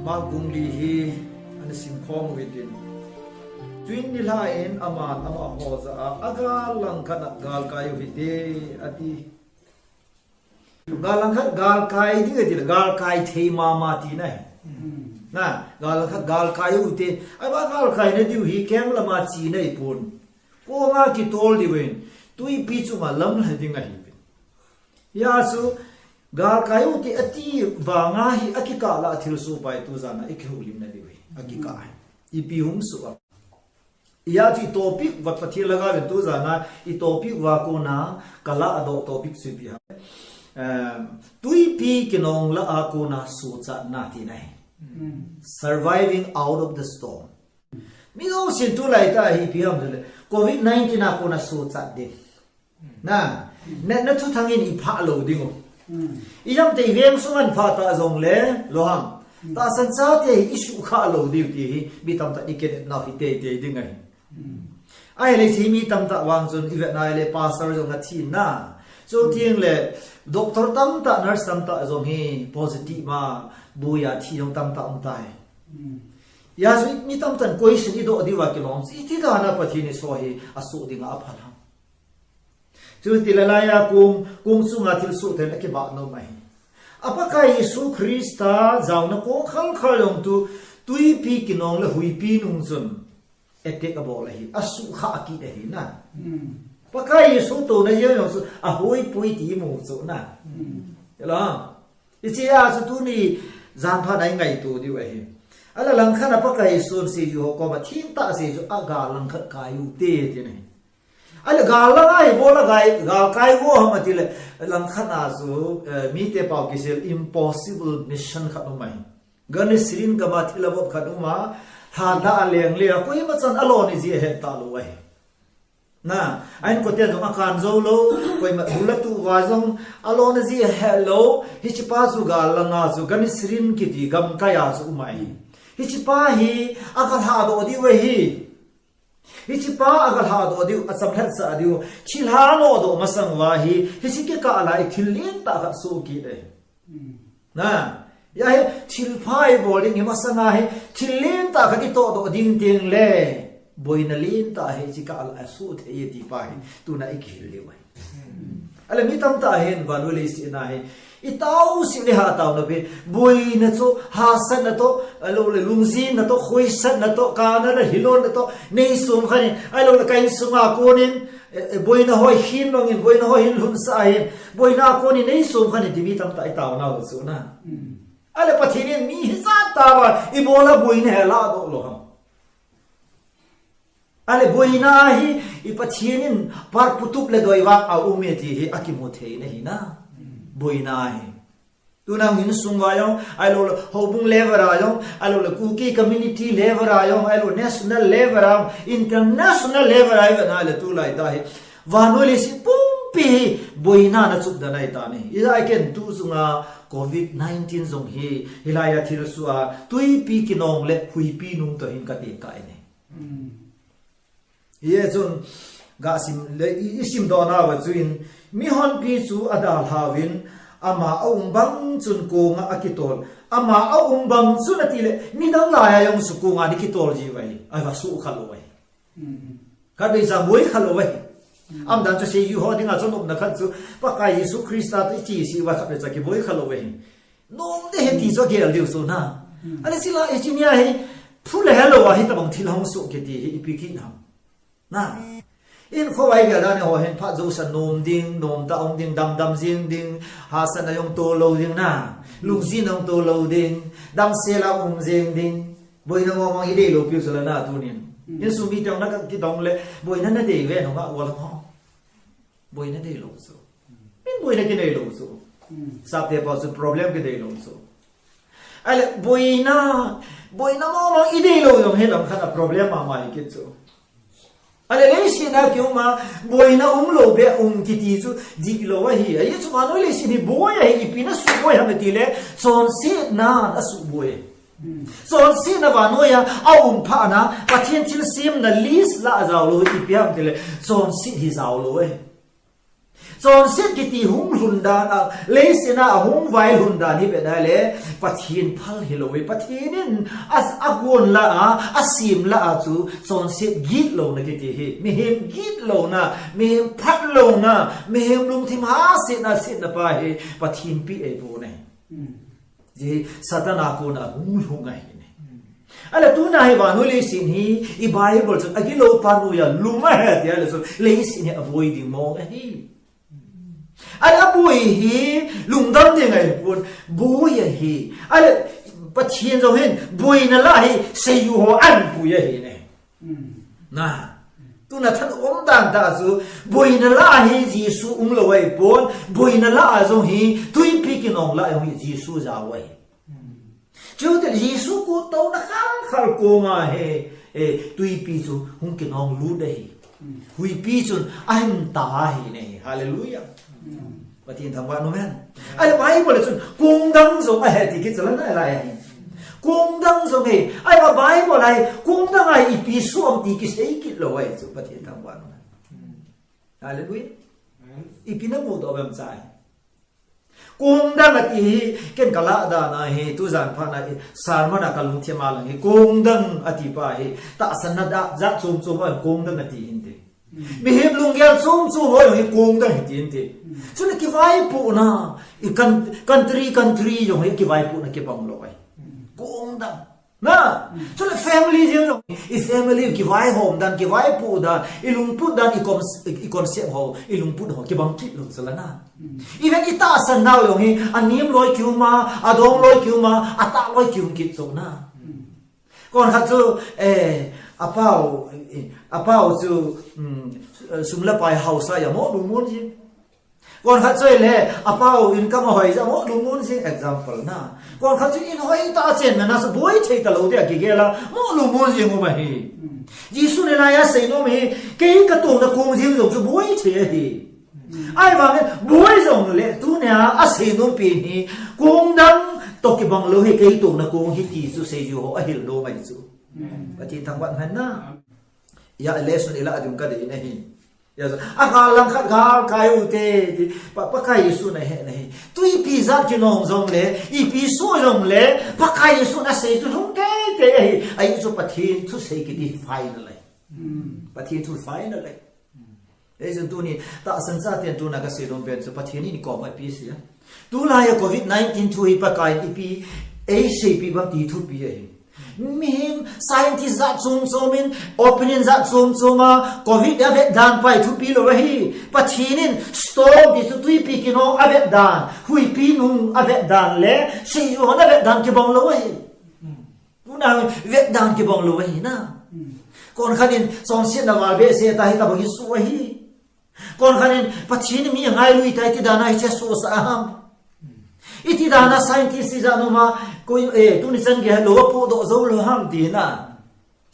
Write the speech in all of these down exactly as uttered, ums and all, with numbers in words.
Mark bung li hi ana simkhom u hitin. Chuin nilhah in aman amaho jah a, agal langkhat a galkai u hite, ati. Gal langkhat galkai ding ati le, galkai thei mama tina ahi. Na, gal langkhat galkai u hite. Ahivang galkai nadiu hi camp lama chena ahipon. Konga kitol diu ahin. Tuipi chunga lamlha ding ahi. Hijeh chun, galkai u hite ati vanga hi akikah lah a thilsoh pai tu jana ikihoulimna diu ahi. Akikah ahi. Ipi hung soh a. Hijeh chun i topic vat Pathen lhagao in tu jana i topic uva kona kalah doh topic chu ipi ham. Em, tuipi kinong lah a kona sochatna tina ahi. Surviving out of the storm. Mi jousen tulai tah hi ipi ham tile, covid nineteen a kona sochat ding. Na, na, na thuthang in iphah lou ding u. Ijam te iveng sunga iphah ta jongle, lo ham. Tahsan chate hi isuhkhah lou diu ti hi, mi tamtah in ikinepnau hi teitei ding ahi. Ahile hiche mi tamtah vang chun ivet na ahile pastor jong athi na. Chuteng le doctor tamtah, nurse tamtah jong hi positive a boi a thi jong tamtah um tai. Hijeh chun mi tamtah in question idoh diuva kilom. Iti dan a Pathen in hicheho hi asoh dinga aphal ham. Chuti le laiya kong, kong chunga thilsoh ten akibah nom ahi. A Pakai Jesu Christa jaona kong khalkhal jong tu, tuipi kinong le huipi nung chun attack abol ahi, asuhkhah kit ahi na. Pakai Jesu touna jeng jong chu ahoipoi ti imu chu na. Hilo. Hichea chu tuni jan phat a ingaito diu ahi. Ahile langkhat a Pakai Jesun seijui ho koma thengtah a seijui a gal langkhat kai u hite, tina ahi. Ahile gal lang a hi bol a gal, galkai u ham atile langkhat a chu, eh, mite pao kisei impossible mission khat um ahi. Gan Israel gam a thil avop khat um a, lha dah a leng le a, koima chan alon iji ahet talou ahi. Na, a inkoten jong akan jou lou, koima bul atuh uva jong alon iji ahet lou, hichepa chu gal lang a chu, Gan Israel kiti gamkai a chu um ahi. Hichepa hi, agalhah doh diu ahi. Hichepa agalhah doh diu, achamlhat sah diu, thilha nodoh masang uva hi, hiche kikah lai thil lentah khat soh kit ahi. Na, hia hi thilpha ibol ding hi masanga hi, thil lentah khat itoh doh ding teng le, boina lentah hi hiche kah lai asoh thei e ti pa hi, tuna ikihil diu ahi. Ahile mi tamtah hin vannoi leiset a hi, itao sih le ha taona pi, boina toh, hahsatna toh, ahilou le lungjinna toh, khoisatna toh, kana le hilonna toh, nei som khat in, ahilou le ka insunga konin, eh, eh, boina ho hin mangin, boina ho hin lhunsah in, boina a konin nei som khat in ti mi tamtah itaonau chu na. Ahile Pathen in mi hijat tah a, ibola boina hi alah doh lou ham. Ahile boina hi, i Pathen in par putup le doi vang a um e ti hi akimu thei na hi na. Boina hi. Tuna insung uva jong, ahilou le houbung level a jong, ahilou le Kuki community level a jong, ahilou national level a jong, international level a jong, ahile tulai tah hi. Vannoi leiset pumpi hi, boina in achup dan ahi tan ahi. Hijeh a ken tu chunga covid nineteen jong hi, hilai a thilsoh a, tuipi kinong le huipi nung toh hin katekah in ahi. Hichun, gasim le, i, isim doh nauva chun, mihonpi chu adalhauvin, ama aum bang chun konga akitol. Ama aum bang chun atile, midang laiya jong chu konga ana kitol jiu ahi, ahivang suhkhah lou ahi. Khatvei cha boikhah lou ahi. Aumdan chu seijui ho dinga chu nopna khat chu, Pakai Jesu Christa toh ichesah uva khatvei cha kiboikhah lou ahi. Nom ding ahi ti chu agel diu chu na. Ahile chule, hiche nia hi, phu le helou a hitabang thil hung soh kiti hi ipi kit ham. Na. Hinkho a igel dan ho hin phat jouse nom ding, nomtah um ding, damdam jeng ding, hahsatna jong tolou ding na. Lungjinna jong tolou ding, damsel a um jeng ding. Boina mong mong idei lou piu chu la na tunin. Insung mite jong na kakidong le, boina nadei ve nunga wal ho. Boina deilou chu. Min boina kineilou chu. Sapte pao chu problem kineilou chu. Ahile boina, boina mama ideilou jong hi langkhat a problem mama hi kit chu. Ahile leiset a kiuma, boina umlou beh um kiti chu dihlou ahi. Ajeh chu vannoi leiset hi boi ahi, ipi na suboi ham itile, chonsetnan asuboi. Chonsetna vannoiya aum phat na, Pathen thilsemna list lah a jaolou, ipi ham itile, chonset hi jaolou e. Chonset kiti hung lhun dan a, leiset a hung vai lhun dan hi ve na le, Pathen phal hilou ve, Pathen in a, agon la a, asem la a chu, chonset gitlouna kiti hi, mihem gitlouna, mihem phatlouna, mihem lungthim hasetna, setna pa hi, Pathen pi ei pu ne. Ji Satan a kona hung lhung ahi ne. Ale tuna hi vannoi leiset hi, i Bible chun, agilou pa noiya lum ahi tia le chun, leiset hi aboi ding mong ahi. Ale aboi hi, lungdam ding ahi pon, boi ahi. Ale Pathen jong hin, boina la hi, seijuiho anpui ahi ne. Na. Tuna thanom dan tah chu, boina la hi Jesu umlou ahi pon, boina la a jong hi, twipi kinong la a jong hi Jesu jao ahi. Chutile Jesu kottouna khalkhal koma hi, eh, twipi chu hung kinong lut ahi. Huipi chun ahin ta ahi ne. Hallelujah. Pathen thangvah in um hen. Ahile Bible a chun kong dang jong ahi ti kichai lai ahi. Kong dang jong ahi. Ahile Bible a hi kong dang a hi ipi soh ham ti kisei kit lou ahi chu Pathen thangvah in um hen. Hallelujah. Ipi namu doh uvem chai. Kong dang ati hi, ken kalah dan a hi, tujan phat na hi, sermon a kalungthim a lang hi, kong dang ati pa hi, tahsanna jat chom chom a kong dang ati hinte. Mihem lunggel chom chom ho hi kong dang hiti hinte. Chule kivaipohna, i kan-, country, country jong hi kivaipohna kibang lou ahi. Kong dang. Na, chule family jeng jong, i family kivaihom dan, kivaipoh dan, i lungput dan, i con-, i concept ho, i lungput ho, kibang kit lou chule na. Even i tahsan nau jong hi, anem loi kium a, adong loi kium a, atah loi kium kit chu na. Kon khat chu, eh, apau, eh, apau chu, mm, sum le pai hausa a mo lungmon jing. Kon khat chu ahile, apau income ahoi jeh a mo lungmon jing, example na. Kon khat chu in hoi tah a chenna na chu boi thei talou dia kigel a, mo lungmon jing um ahi. Jesun hilai a aseinom hi, kei katouna kong jeng jong chu boi thei ahi. Ahivangin, boi jongle, tunia aseinom pen hi, kong dang toh kibang lou hi, kei touna kong hi ti chu seijui ho ahil nom ahi chu. Pathen thangvah in um hen na. Hia lesson ilah ding kadei in ahi. Hia chu, agal lang khat gal kai u te, ti, Pa, Pakai Jesun ahe nahi. Twipi jat kinong jongle, ipi soh jongle, Pakai Jesun asei chu lhung teitei ahi. Ahi chu Pathen thusei kiti final ahi. Pathen thu final ahi. Hijeh chun tuni, tahsan chaten tuna kaseinom pen chu Pathen in i kom a ipi asei a. Tulai a covid nineteen thu hi Pakai in ipi eiseipeh uvam ti thupi ahi. Mihem scientist jat chom chom in, opinion jat chom chom a, covid avetdan pa hi thupi lou ahi. Pathen in storm ti chu twipi kinong avetdan, huipi nung avetdan le, seijui hon avetdan kibang lou ahi. Tuna vetdan kibang lou ahi na. Kon khat in chonsetna val behseh ta hi tabang hi soh ahi. Kon khat in Pathen in mi angailui tai ti dan a hiche sohsah ham. Iti dan a scientist ijat nom a, koi, eh, tuni chan gei lou apohdoh jou lou ham ti na.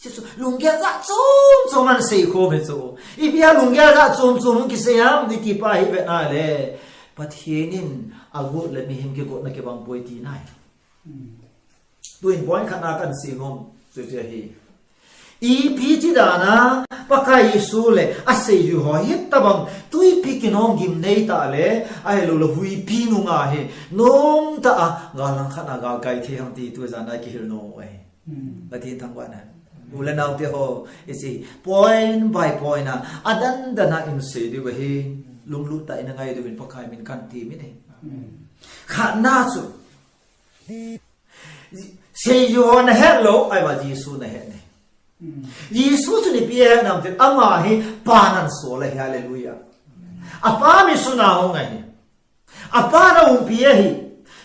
Hiche chu lunggel jat chom chom a asei khom hi chu. Ipi a lunggel jat chom chom hung kisei ham ti pa hi vet na le. Pathen in agot le mihem kigotna kibang poi ti na hi. Tuin point khat na kaseinom chu chu ahi. Ipi ti dan a Pakai Jesu le aseijui ho hitabang twipi kinong gimnei tah le, ahilou le huipi nung a hi nomtah a gal lang khat na gal kai thei ham ti tujan a kihil nom u ahi. Pathen thangvah in um hen. U le nao te ho, hiche point by point a, adan dan a isei diu ahi, lunglut tah in ngai diuvin Pakai min kahin temin ahi. Khatna chu, seijui ho nahet lou, ahivang Jesu nahet ne. Jesu chu ipi ahet nam tile, ama hi Pan asol ahi, hallelujah. Apa mission a hung ahi. Apa na umpi ahi.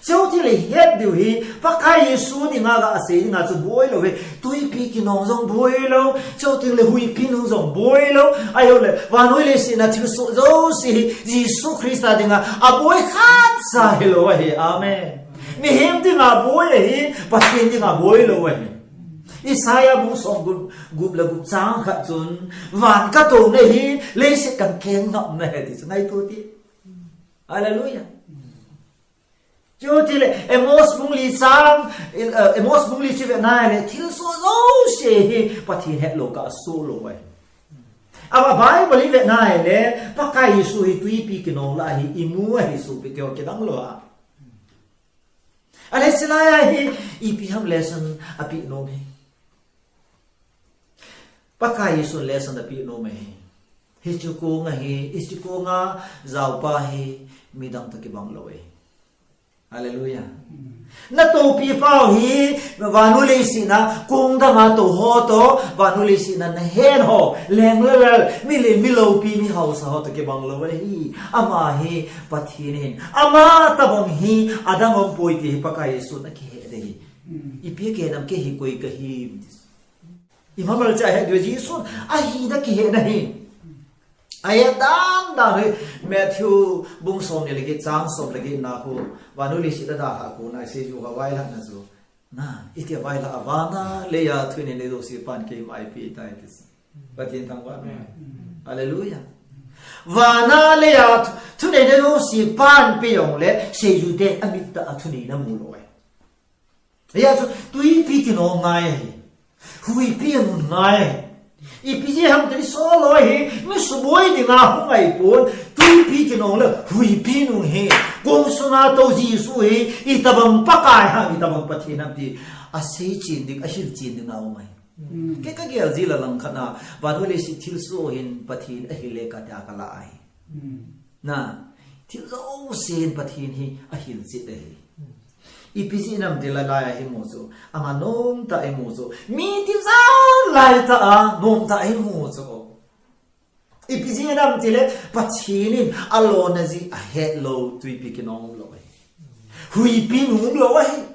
Chutile het diu hi, Pakai Jesu dinga ga asei dinga chu boi lou hi. Twipi kinong jong boi lou, chutile huipi nung jong boi lou. Ahilou le, vannoi leiset a thilsoh jouse hi, Jesu Christa dinga aboi khatcha hilou ahi. Amen. Mihem dinga boi ahi, Pathen dinga boi lou ahi. Isaiah bung som gup, gup le gup chang khat chun, van katouna hi, leiset kankeng ngapna ahi ti chu ngaito te. Hallelujah. Chutile, Amos bung li chang, eh, Amos bung li chu ve na le, thilsoh jouse hi, Pathen hetlou kah a soh lou ahi. Ama Bible i vet na ahile, Pakai Jesu hi twipi kinong lah a hi imu ahi sopi teho, kidang lou a. Ahile chulai a hi ipi ham lesson apeh nom hi. Pakai Jesu lesson apeh nom hi. Hiche kong a hi, hiche kong a jaopa hi midang toh kibang lou e. Hallelujah. Natoupi pau hi, vannoi leiset a, kong dang a tou ho toh, vannoi leiset a nahen ho, leng le lal, milen miloupi, mihaosa ho toh kibang lou ahi. Ama hi Pathen ahin. Ama tobang hi, adang um poi ti hi Pakai Jesun akihet ahi. Ipi akihet nam, kei hi koi kahim ti. Ima mal cha he dui Jesun, ahina kihet na hi. Ahet dan dan hi Matthew bung som ni le get chang som le get na khu, vannoi leiset a dalha khu na seiju kha vailhahna chu. Na, iti vailhah a, vana leiya thuneina jouse pan keima eipeh tai ti. Pathen thangvah in. Hallelujah. Vana leiya thu-, thuneina jouse pan pe jongle, seiju te amit tah a thuneina mu lou e. Hijeh chun, twipi kinong ngai ahi. Huipi anun ngai ahi. Ipi jeh ham tile, Saul hi, mi suboi dinga hung ahipon, twipi kinong le, huipi nun ahi. Kong sunga tou Jesu hi, itobang Pakai ham, itobang Pathen ham ti, asei chen ding, ahil chen ding a um ahi. Kei kagel jeh a langkhat a, vannoi leiset thilsoh hin Pathen ahil e kati a kala ahi. Na, thil jousen Pathen hi ahil chet ahi. Ipi jeh nam tile, lai a hi mu chu, ama nomtah a imu chu, mi tijat laitah a nomtah a imu chu. Ipi jeh nam tile, Pathen in alona jeh ahet lou twipi kinong um lou ahi. Huipi nun um lou ahi.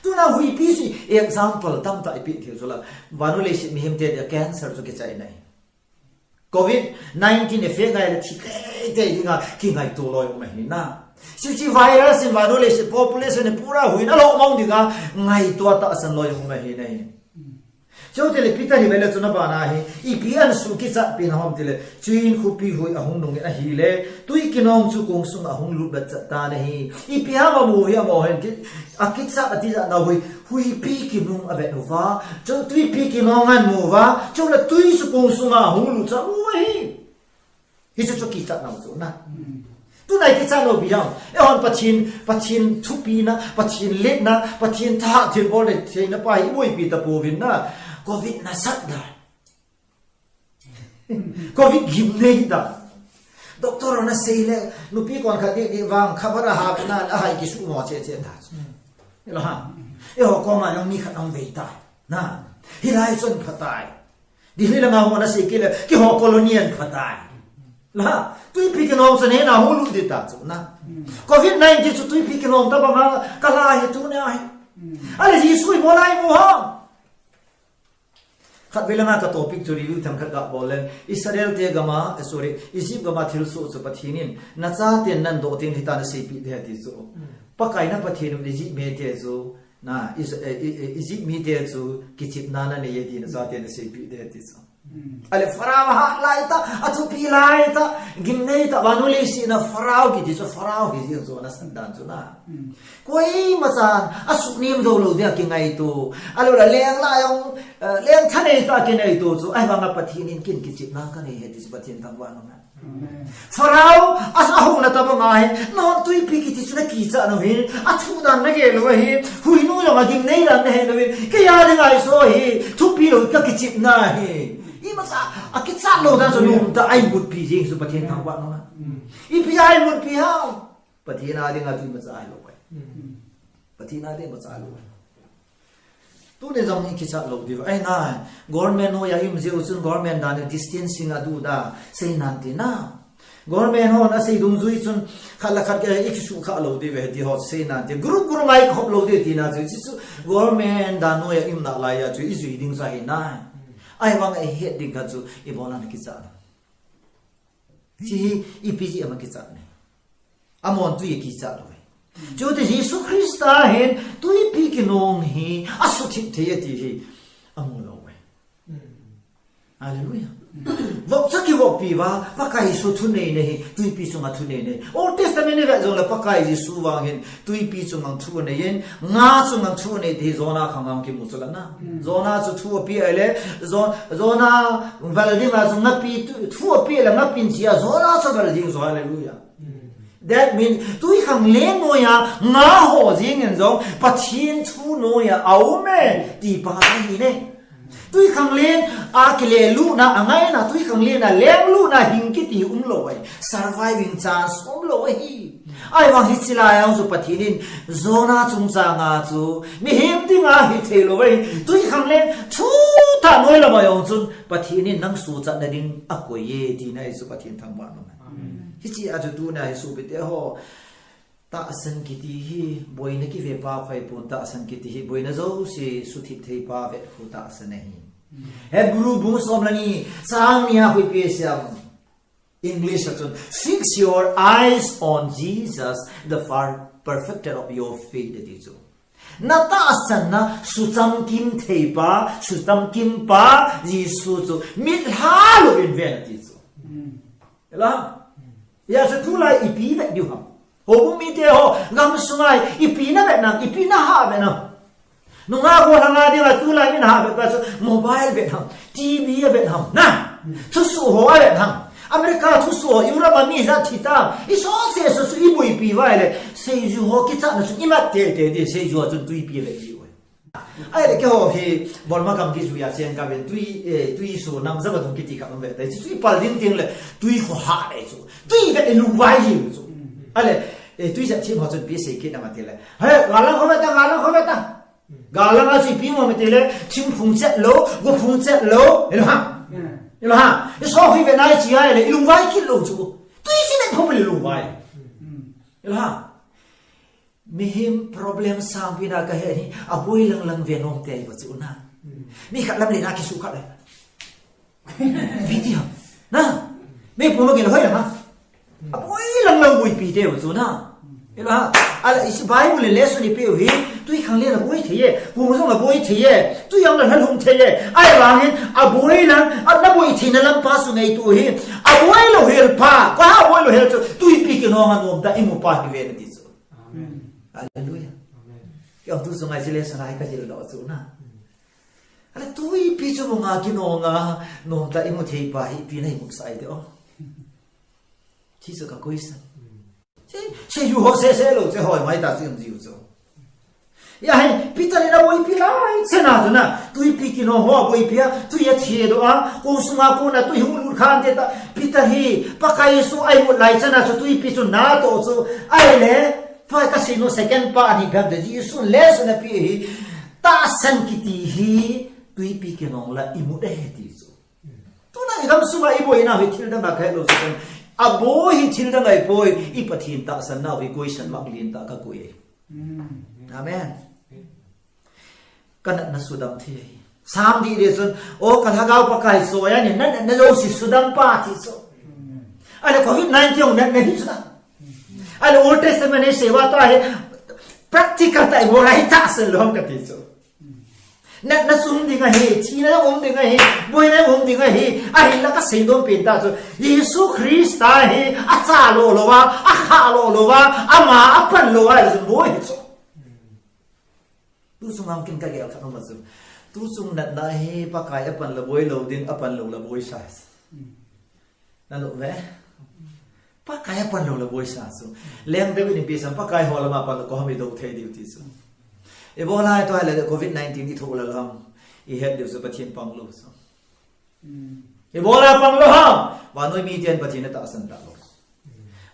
Tuna huipi chu example tamtah ipeh thei chu la. Vannoi leiset mihem te dia cancer chu kichai na ahi. Covid nineteen effect ngai le thi teitei dinga kingaito loi um ahi na. Hiche virus in vannoi leiset population hi pura huhhing a lou mong dinga ngaito tahsan loi um ahi na hi. Chutile Peter hi vele chun abana hi, ipi ahin sukichat pi na ham tile, chuin khopi hui ahung nung in ahile, twi kinong chu kong sunga ahung lut vet chat tan ahi. Ipi ham amu hi, amu hin ki, akichat a tijat na hui, huipi kinung avet uva, chu twipi kinong ahin mu uva, chule twi chu kong sunga ahung lut chat u ahi. Hichu chu kichat nau chu na. Tuna ikichat nau ipi ham. Eihon Pathen, Pathen thupina, Pathen letna, Pathen tha thilbol le theina pa hi iboipi tapouvin na. Covid nasat da. Covid gimnei da. Doctor hon asei le, nupi kon khat ding ding vang, khabar ahap na, ahai kisumo cheh cheh ta. Ilo ha. Eiho koma jong mi khat ahung vei tai. Na. Hilai chun phatai. Delhi langa hung ana sei kit le, keiho colony a phatai. La, twipi kinong chu nena hung lut ding ta chu na. Covid nineteen chu twipi kinong tabang a, kala hi tuni a hi. Ale Jesu imu lai mu ham. Khatvei langa ka topic chu review themkhat kabol le, Israel te gama, eh, sorry, Egypt gama thilsoh chu Pathen in, nachaten nahin doh teng le hitia naseipeh ding ahi ti chu. Pakai na Pathen un Egypt mite chu, na, Is-, eh, eh, eh, Egypt mite chu kichepna nanei e ti nachaten naseipeh ding ahi ti chu. Ale Pharaoh hat laitah, athupi laitah, gimneitah, vannoi leiset a Pharaoh kiti chu, Pharaoh hi jeng chu, ana san dan chu na. Koima chan, asuhnem jou lou dia kingaito. Ahilou le leng la jong, eh, leng thanei tah kingaito chu. Ahivanga Pathen in ken kichepna kanei e ti chu Pathen thangvah in um hen. Pharaoh, a, ahouna tabang ahi, nahon twipi kiti chu nakichat nau hin, athu dan nagel lou ahi, huinu jong agimnei dan nahet lou hin, keiya dinga hiche hi, thupi lou kakichepna ahi. Imacha, akichat lou dan chu nomtah a imutpi jeng chu Pathen thangvah in um hen. Ipi a imutpi ham. Pathen a dinga chu imacha ahilou ahi. Pathen a dinga imacha ahilou ahi. Tuni jong ikichat lou diu ahi na. Government noiya i um jeh u chun government dan in distancing adu da, sei nante na. Government hon asei dungjui chun khat le khat kisuhkhah lou diu ahi ti ho sei nante. Group group a ikhop lou diu tina chu, chu, chu government dan noiya i um nalai a chu ijui ding chu ahi na. Ahivanga ihet ding khat chu ibola nakichat na. Hiche hi ipi jeh a ama kichat ne. Amahon twi akichat lou ahi. Chutile Jesu Christa hin twipi kinong hi asuthip thei e ti hi amu lou ahi. Hallelujah. Vop chu kivoppi uva, Pakai Jesu thunei nei, tuipi chunga thunei nei. Old Testament i vet jongle Pakai Jesu vang hin, tuipi chunga thunei in, nga chunga thunei ti Jonah khang a kimu chu la na. Jonah chu thu ape le, Jo-, Jonah vel dinga chu ngapi thu, thu ape le ngapin chia, Jonah chu vel ding chu, hallelujah. That means, tui khanglen noiya nga ho jing in jong, Pathen thu noiya aum e, ti pa ahi ne. Tui khanglen a kilelutna, angaina, tui khanglen a lenglutna hing kiti umlou ahi. Surviving chance umlou ahi. Ahivang hiche lai a chu Pathen in Jonah chungchang a chu mihem dinga hithei lou ahi. Tui khanglen thutah noi lam a jong chun Pathen in nang suhchatna ding akoi e tina hi chu Pathen thangvah nom. Amen. Hiche a chu tuna hi sopite ho. Tahsan kiti hi, boina kive pa khoipon, tahsan kiti hi, boina jouse suthip thei pa ve khu tahsan ahi. Hebrew bung som le ni, chang ni a khu ipi asei em. English a chun, "Fix your eyes on Jesus, the far perfecter of your faith," ati chu. Na tahsanna sucham kim thei pa, sucham kim pa, Jesu chu, mitlha louvin ven ati chu. Ela? Hijeh chun tulai ipi vet diu ham. Houbung mite ho, gamsunga ipi na vet nam, ipi na hah vet nam. Nungah golhang a dinga tulai min hah vet pa chu mobile vet ham, T V a vet ham. Na? Thusoh ho a vet ham. America thusoh ho, Europe a mi ijat thi tam. Isoh seh soh chu iboipi uva ahile. Seiju ho kichatna chu imat teitei ding, seiju ho chun tuipi vet diu. Ahile keiho hi Burma gam kijui a cheng kauvin tui, eh, tui so nam java dung kiti khat um ve tai. Chu tui pal ding teng le tui kho hah le chu. Tui vet le lungvai ji chu. Ahile, eh, tui jat thim ho chun ipi sei kit nam ati le. He, galang kho ve ta, galang kho ve ta. Galang a chu ipi um em ati le, thingphung chet lou, gophung chet lou, hilo ha. Hilo ha. Isoh hi ve nai chi ahile, ilungvai kit lou chu. Tui chi le kho le lungvai. Hilo ha. Mihem problem sangpi na kahe hi, aboi lang lang ve nom te ahi va chu na. Mi khat lam le na kisu khat le. Ipi ti ham. Na? Mi pu ma kin hoi lang ha. Aboi lang lang boipi te va chu na. Hilo ha. Ahile isi Bible le lesson ipi u hi. Tui khanglen aboi thei e. Pu jong aboi thei e. Tui jong la lhum thei e. Ahivang hin aboi lang, ana boi theina lam pa chu ngaito hi. Aboi lou hel pa. Koi ha aboi lou hel chu. Tuipi kinong a nom tah imu pa hi ve na ti chu. Amen. Hallelujah. Amen. Kei tu sungai chile sangai ka jil do chu na. Ahile tuipi chu munga kinong a nom tah imu thei pa hi ipi na imu sai te o. Thi chu ka question. Che, che ju ho se se lou, che hoi mai ta chu imu ji u chu. Ahi, Peter in aboipi lai chana chu na, tuipi kinong ho aboipi a, tui a thi do a, kong sunga kona tui hung lut khan te ta, Peter hi, Pakai Jesu a imut lai chana chu tuipi chu na to chu, ahile, tua ka sei nom second part hi gam de Jesu lesson api hi, tahsan kiti hi, tuipi kinong la imut e ti chu. Tuna i gamsunga i boina hi thil dang a kahe lou chu. Aboi hi thil dang ahi poi, i Pathen tahsanna hi question mark lien tah a ka koi e. Amen. Ka natna sudam thei ahi. Sam dih dih chun, o ka lhagao Pakai soi a ni, na natna jouse sudam pa ti chu. Ahile covid nineteen jong natna hi chu na. Ahile Old Testament hi sei uva tua hi practical tah i bol a hi tahsan lou ham ka ti chu. Natna sum ding ahi, thina um ding ahi, boina um ding ahi, ahinla ka sei nom pen tah chu, Jesu Christa hi acha lou lou a, akhah lou lou a, ama apan lou a, chu boi hi chu. Tu chung a kin ka gel khat um a chu. Tu chung natna hi Pakai apan la boi lou ding, apan lou la boi sa. Na lou ve. Pakai apan lou la boi sa chu. Leng David in ipi asei em, Pakai ho lama pan lou koi ham i do thei diu ti chu. Ibola tua le covid nineteen i thoh lou ham. I het diu chu Pathen pang lou chu. Ibola pang lou ham. Vannoi miten Pathen atahsan ta lou.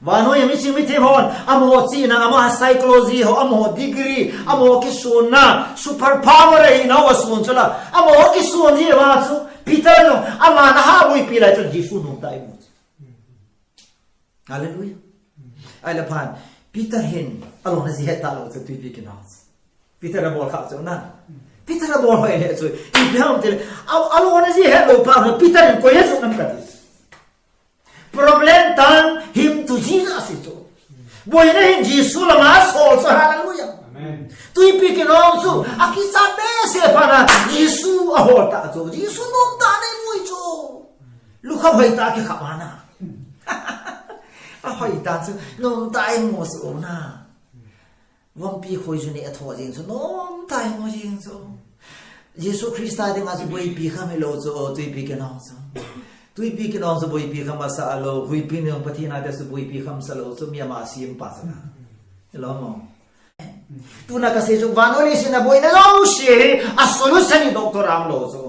Vannoi a miching mithem hon, amaho chihna, amaho psychology ho, amaho degree, amaho kisunna, super power ahi nau a sun chu la, amaho kisun ji va chu, Peter jong, ama na ha boipi lai chu, Jesu nom tah a imu chu. Hallelujah. Ahile phat, Peter hin, alona ji het ta lou chu, tuipi kinong chu. Peter abol kha chu na. Peter abol hoi le chu, ipi ham ti le, a, alona ji het lou pa, Peter in koi a chu nam ka ti. Problem turn him to Jesus hi chu. Boina hin Jesu lama asol chu, hallelujah. Amen. Tuipi kinong chu, akichat behseh phat na, Jesu ahol ta chu. Jesu nom tah a nei mu hi chu. Lukha hoitah a kikhap ana. Ahoitah chu, nomtah a imu chu na. Vompi khoi chu ni a tho jing chu, nomtah a imu jing chu. Jesu Christa dinga chu boipi kham hilou chu, tuipi kinong chu. Tuipi kinong chu boipi kham asa lou, huipi ni Pathen a dia chu boipi kham sa lou chu, mi ama sempa chu na. Hilou mo. Tuna kasei chu, vannoi leiset a boina jouse hi a solution hi doctor a umlou chu.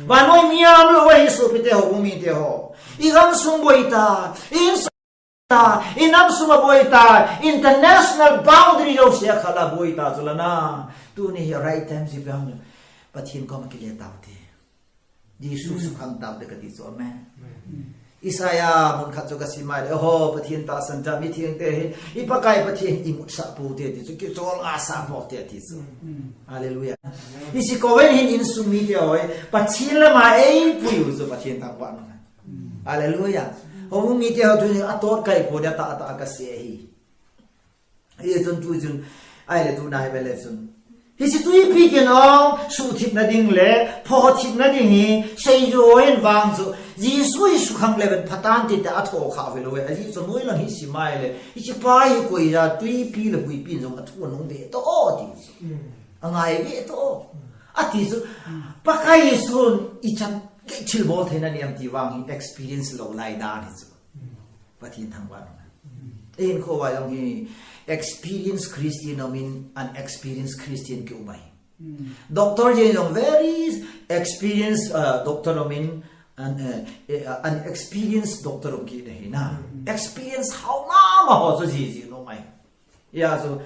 Vannoi mi a umlou ahi sopite ho, umite ho. I gamsung boita, i insung ta, i namsung a boita, international boundary jouse a khala boita chu la na. Tuni hi right time si pe ham. Pathen koma kile taute. Jesu sukhang taute kati chu, amen. Isaiah mun khat chu kasim a le, ho, Pathen tahsan tah, mithengte hi, i Pakai Pathen imutsah poute ti chu, kicholngah sah poute ti chu. Hallelujah. Hiche Coven hin insung mite ho, Pathen lama eipui u chu Pathen thangvah in. Hallelujah. Ho mite ho tuni a tot kai po dia tah tah kasei ahi. Hichun tu chun, ahile tuna hi vele chun. Hiche tuipi kinong, suhthipna ding le, phothipna ding hi, seiju ho hin vang chu, Jesu hi sukhang leuhen phatante tia atho kha velou e, ajeh chu noilang hi sim a ahile, hiche pa hi koi a tuipi le huipi in jong athu anung ve to ti chu. Angai ve to. Ati chu, Pakai Jesun ichan kei thilbol theina nem ti vang hi experience lou lai dan hi chu. Pathen thangvah in. Eihin khovah jong hi experience Christian um in, unexperienced Christian kium ahi. Doctor jeng jong very experienced, uh, doctor um in, an, uh, uh, unexperienced doctor um kit ahi na. Experience hao mama ho chu jiji um ahi. Hijeh chun,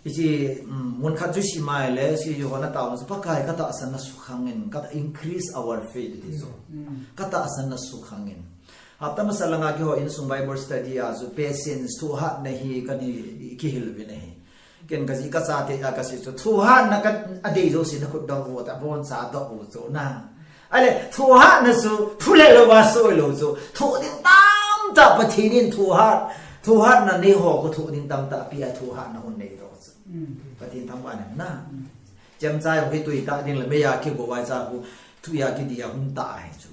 hiche, um, mun khat chu sim a ahile, seiju ho na tao chu, Pakai katahsan na sukhang in, ka increase our faith ti chu. Katahsan na sukhang in. Hapta masa langa keiho insung Bible study a chu, patience, thohhatna hi kana kihil uvin ahi. Ken kaji kachate a kasei chu, thohhatna ka, adei jouse na khut dong u, ta boncha doh u chu na. Ahile, thohhatna chu, phule louva soi lou chu, thoh ding tamtah Pathen in thohhat, thohhatna nei ho khu thoh ding tamtah pia thohhatna hung nei doh chu. Pathen thangvah in na. Chemcha jong hi tui tah ding le mei a kigo vai cha khu, tui a kidi a hung tah ahi chu.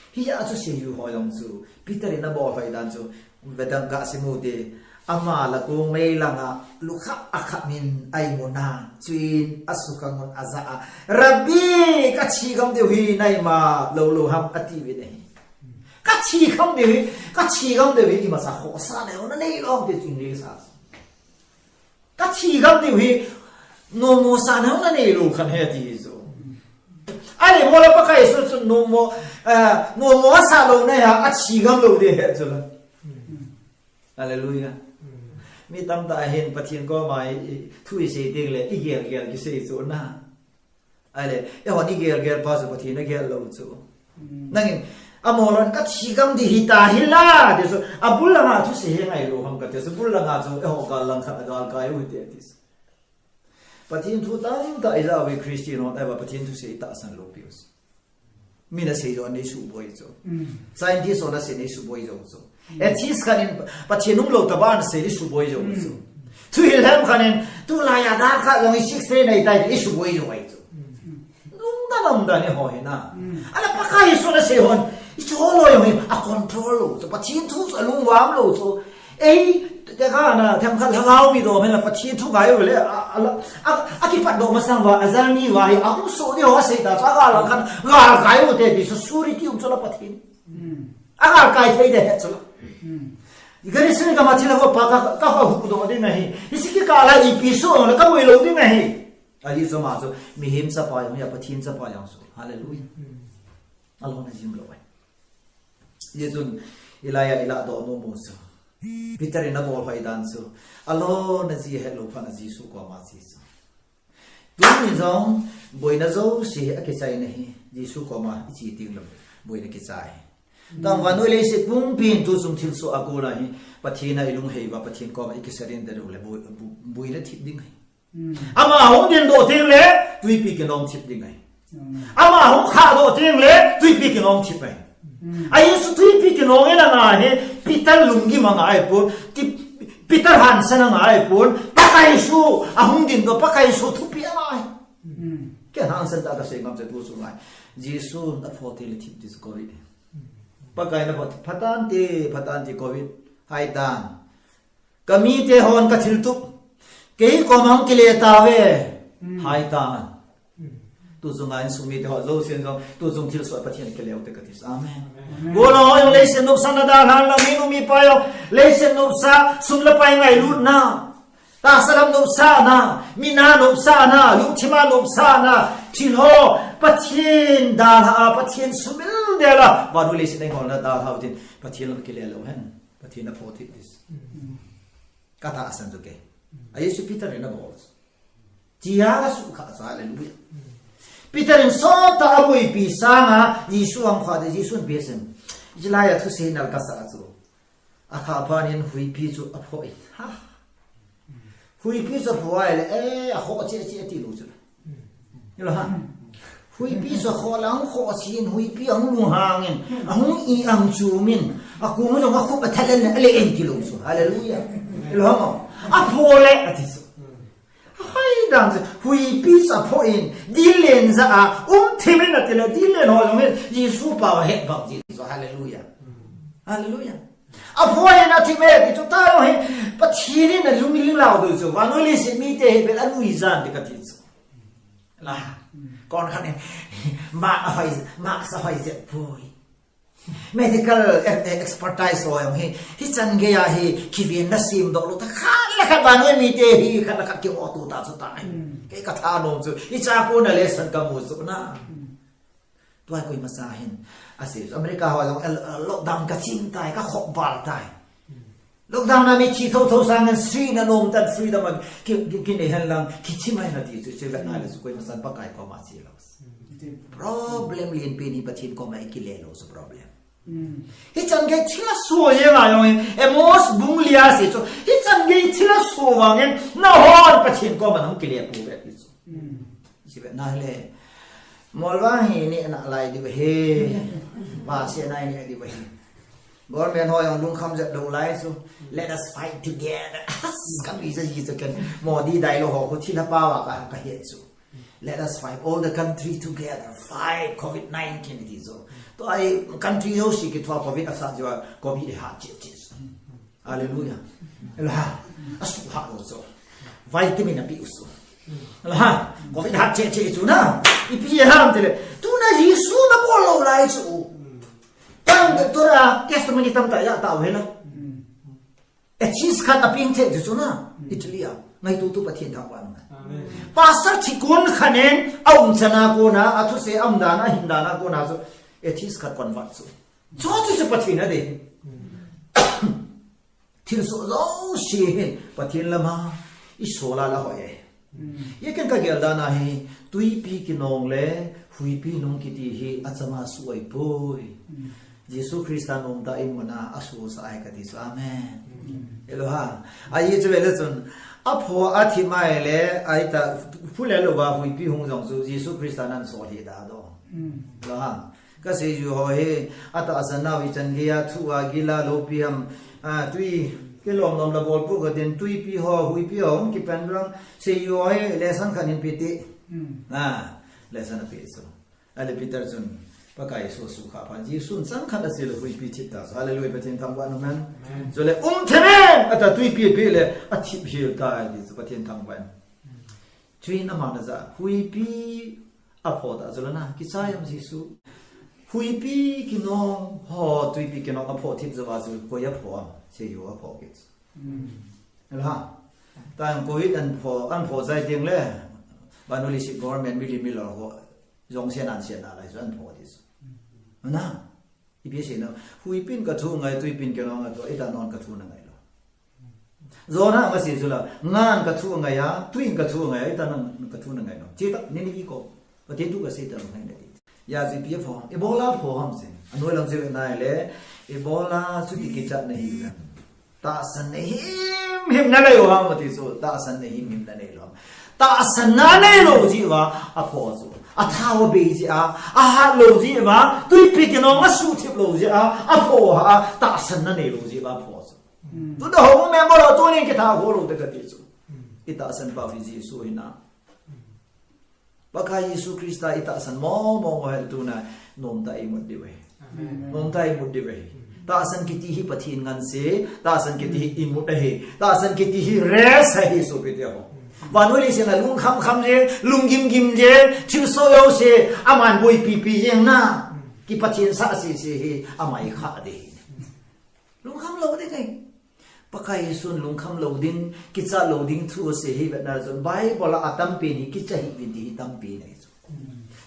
Hijeh a chu seiju ho jong chu, Peter in abol hoi dan chu, Vedang kasim u te, ama la kong mei langa, lukhap akhap in a imu na, chuin asukhang un ajah a, Rabbi, kathi gam diu hi na ima lou lou ham ati uvin ahi. Kathi gam diu hi, kathi gam diu hi, ima sa khohsah na jong na nei lou ham ti chu English a. Kathi gam diu hi, nommo sah na jong na nei lou khan ahi ati chu. Ahile mola Pakai Jesu chu nommo, eh, nommo asah lou na ahi a, athi gam lou ding ahi chu la. Hallelujah. Mi tamtah hin Pathen koma i, i, thu isei teng le, igel gel kisei chu na. Ahile, eihon igel gel pa chu Pathen agel lou chu. Nangin, amolon kathi gam ding hita hi la, ti chu, abul langa thusei hi ngai lou ham kati chu, bul langa chu, eiho gal lang khat agal kai u hite, ti chu. Pathen thu tamtah ijah uve Christian hon, ahivang Pathen thusei itahsan lou piu chu. Min asei joh a nei suboi chu. Scientist hon asei nei suboi jou chu. Atheist khat in Pathen umlou tobang asei nei suboi jou chu. Thuhil hem khat in tulai a darkar jong hi six day nei tai ti nei suboi jou ahi chu. Lungdon, lungdon eiho hi na. Ahile Pakai Jesun asei hon, ichol lou jong hi acontrol lou chu. Pathen thu chu alungvam lou chu. Ei, tekahna, themkhat lhagao mi dom hen la Pathen thu ngai u le, a, a, a, a, akipatdoh masang uva, ajalmi uva hi, ahung soh ding ho asei ta chu, agal lang khat, gal kai u te, ti chu, surety um chu la Pathen. Agal kai thei ding ahi chu la. Gethsemane gam a thilha vop a ka, ka, kahuhdoh ding ahi. Hiche kikah a ipi soh le kaboi lou ding ahi. Ahi chu ama chu, mihem chapa jong hi a, Pathen chapa jong chu. Hallelujah. Alona jim lou ahi. Hijeh chun, Elijah ilah doh nom u chu. Peter in abol hoi dan chu. Alona ji ahet lou phat a Jesu koma che chu. Tuni jong, boina jouse hi akichaina hi. Jesu koma iche teng le, boina kichai. Tun vannoi leiset pumpin tuchung thilsoh a kona hi. Pathen a ilunghei uva, Pathen koma ikisurrender u le, boi, bo-, boina thip ding ahi. Ama hung dingdoh teng le, tuipi kinong thip ding ahi. Ama hung khahdoh teng le, tuipi kinong thip ahi. Ahi chu tuipi kinong in anga hi, Peter lunggim angai pon, ti, Peter hansan angai pon, Pakai Jesu, ahung dingdoh, Pakai Jesu thupi angai. Kei hansan tah kasei ngam chu tu chu ngai. Jesu aphoh teng le thip ti chu kou hi. Pakai na phat, phatante, phatante covid. Hai tan. Ka mite hon ka thiltup. Kei koma hung kile tauve. Hai tan. Tu chunga insung mite ho jousen jong, tu chung thilsoh Pathen kile u te kati. Amen. Amen. Golhang ho jong leiset nopsah na dalhan lang, minu mipa jong leiset nopsah, sum le pai ngailutna. Tahsa lam nopsahna, mina nopsahna, lungthima nopsahna, thil ho, Pathen dalha a, Pathen sumil dela, vannoi leiset a eiholna dalha u tin, Pathen lam kile lou hen, Pathen aphoh thei ding. Ka tahsan chu kei. A Jesu Peter in abol. Chia la sukha sa, hallelujah. Peter in sot a abuipi sanga, Jesu ahung kha de, Jesu in besen. Hilai a thusei nal kasa chu. Akha phat in huipi chu aphoh in. Ha. Huipi chu aphoh ahile, eh, akhoh cheh cheh ti lou chu. Hilou ham. Huipi chu akhoh le, ahung khoh cheh in, huipi ahung lunghang in, ahung i ang chu min, akung jong akhup athat le, ale en ti lou chu. Hallelujah. Hilou ham. Aphoh le, ati chu. Ahoi dan chu, huipi chu aphoh in, dil len jah a, um thim in ati le, dil len ho jong hin, Jesu pao ahet bang ji chu, hallelujah. Hallelujah. Aphoh in athim e, ti chu ta jong hi, Pathen in alungling lau ding chu, vannoi leiset mite hi bel anuijan ding kati chu. La, kon khat in, ma ahoi, ma sa hoi jep poi. Medical, eh, eh, expertise ho jong hi, hichan gei a hi, kiven na sem doh lou ta, khat le khat vannoi mite hi, khat le khat ki-o tu ta chu ta. Kei ka thanom chu, hicha kona lesson ka mu chu na. Tua koima cha hin, asei chu, America ho jong, eh, lockdown ka ching tai, ka khop bal tai. Lockdown a mi thi thotho sangin sui na nom tan freedom a ki, ki, kinei hen lang, kithi mai na ti chu, chu vet na le chu koima chan Pakai koma che lou. Problem lienpen hi Pathen koma i kile lou chu problem. Hichan gei thil aso jeng a jong hin, Amos bung li a sei chu, hichan gei thil aso vangin, nahon Pathen koma nahung kile pouve ti chu. Che vet na le, Molvang hi neh nalai diu ahi. Vase nai neh diu ahi. Government ho jong lungkham jep lou lai chu. Let us fight together. As, ka mi ja ji chu ken. Modi dai lou ho khu thil a pao a ka, ka het chu. Let us fight, all the country together. Fight covid nineteen ti chu. Tua hi country jouse kithua covid asat jeh a covid hat cheh cheh chu. Hallelujah. Ela, asu ha lou chu. Vitamin api u chu. Ela, covid hat cheh cheh chu na. Ipi ham tile. Tuna Jesu na bol lou lai chu. Tam doctor a testimony tamtah ja tao hela. Atheist khat apeng thei chu na. Italy a. Ngaito tu Pathen thangvah in. Amen. Pastor thi kon khat in aum chan a kona, athusei aum dan a, ahin dan a kona chu. Atheist khat convert chu. Chu chu chu Pathen a dei. Thilsoh jouse hin Pathen lama i sol a la hoi e. Ye ken ka gel dan a hi tuipi kinong le huipi nung kiti hi achama su ai poi. Jesu Christa nom tah in muna asu sa ai kati chu. Amen. Elo ha. Ai chu vele chun apho athi mai le ai ta phu le lou va huipi hung jong chu Jesu Christa nan sol hi da do. Lo ha. Ka seiju ho hi, atahsan nau ichan gei a, thu a gil a, loupi ham, a, tui, kilom lom la bol pu ka din, tuipi ho, huipi ho, hung kipan lang, seiju ho hi, lesson khat hin pe ti. A, lesson ape chu. Ale Peter chun, Pakai Jesu sukha phat, Jesun chang khat asei le huipi thip ta chu. Hallelujah, Pathen thangvah in, amen. Chule, um thim in, ata tuipi ape le, athip hel tai, ti chu Pathen thangvah in. Chuin ama na ja, huipi, apho ta chu la na, kichai am Jesu. Huipi kinong ho, tuipi kinong apho thip jou a chu, koi apho am, seiju apho kit. Ela ha. Tang covid an pho, an pho jai ding le. Banuli si government mili milo ho. Jong sian an sian na lai chu an pho ti chu. Na. Ipi seina, huipin ka thu ngai, tuipin kinong a thu, ita non ka thu na ngai lou. Jona ma si chu la, ngan ka thu ngai a, tuin ka thu ngai a, ita non ka thu na ngai lou. Chi ta, ni ni ko. Ka te tu ka se ta ngai na ti. Ya ji pi pho, Ebola pho ham se. Anoi lang je nai le, Ebola chu ti kichat na hi. Tahsan nei himhim na nei lou ham ti chu, tahsan nei himhim na nei lou. Tahsan na nei lou jeh uva apho chu. Athao bei jeh a, ahat lou jeh uva, tuipi kinong asuh thip lou jeh a, apho a, tahsan na nei lou jeh uva apho chu. Tuna ho member ho tunin kitha ho lou te kati chu. I tahsan pa hi Jesu hi na. Pakai Jesu Christa i tahsan mong mong ho hel tuna nom tah a i mut diu ahi. Nomtah a imut diu ahi. Tahsan kiti hi Pathen ngansi, tahsan kiti hi imut ahi, tahsan kiti hi rest ahi, sopite ho. Vannoi leiset a lungkham kham jeng, lunggim gim jeng, thilsoh jouse aman boipi pi jeng na, kipathen sah sese hi ama ikhah ding ahi. Lungkham lou ding ahi. Pakai Jesun lungkham lou ding, kichat lou ding thu asei hi vetna chun Bible a atampen hi kicha hih uvin ti hi tampi ahi chu.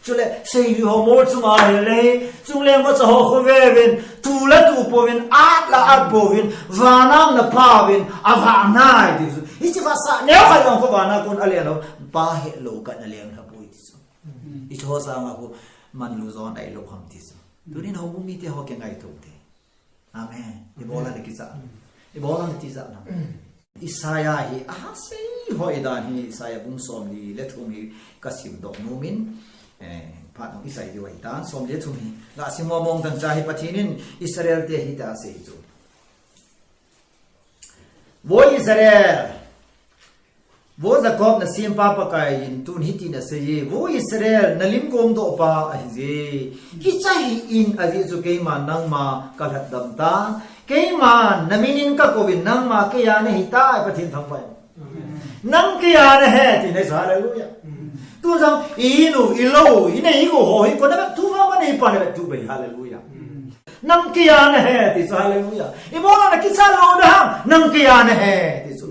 Chule, seijui ho mol chunga ahile, chungleng vacha ho khoveh uvin, tu la tu pouvin, at la at pouvin, vana um na Pa uvin, avah nai ti chu. Hiche vahsah neo khat jong kho vana kon alen lou, Pa helou khat na leng lha poi ti chu. Hiche ho sanga kho manlu jo nai lou ham ti chu. Tunin houbung mite ho kingaito te. Amen. Ibola na kichat. Ibola na tijat na. Isaiah hi, aha, sei ho idan hi, Isaiah bung somli le thum hi kasim doh nomin, eh, phat jong isei diu ahitan, somli le thum hi. Gasim mong mong dangchah hi Pathen in Israel te hitia asei chu. Vo Israel, Vo Jacob na sempa Pakai in tun hitin asei e, Vo Israel, na lim kongdoh pa ahije. Kicha hih in, ajeh chu keiman nangma kalhatdam tan. Keiman na minin kakouvin, nangma keiya nahitai, Pathen thangvah in. Amen. Nang keiya nahi, ti nahi, hallelujah. Amen. Tun jong, i-in u, ilou u, inei igou ho hi, koi na vettup ham, aneipa na vettup ahi, hallelujah. Amen. Nang keiya nahi, ti chu, hallelujah. Ibola na kichat lou ding ham, nang keiya nahi, ti chu.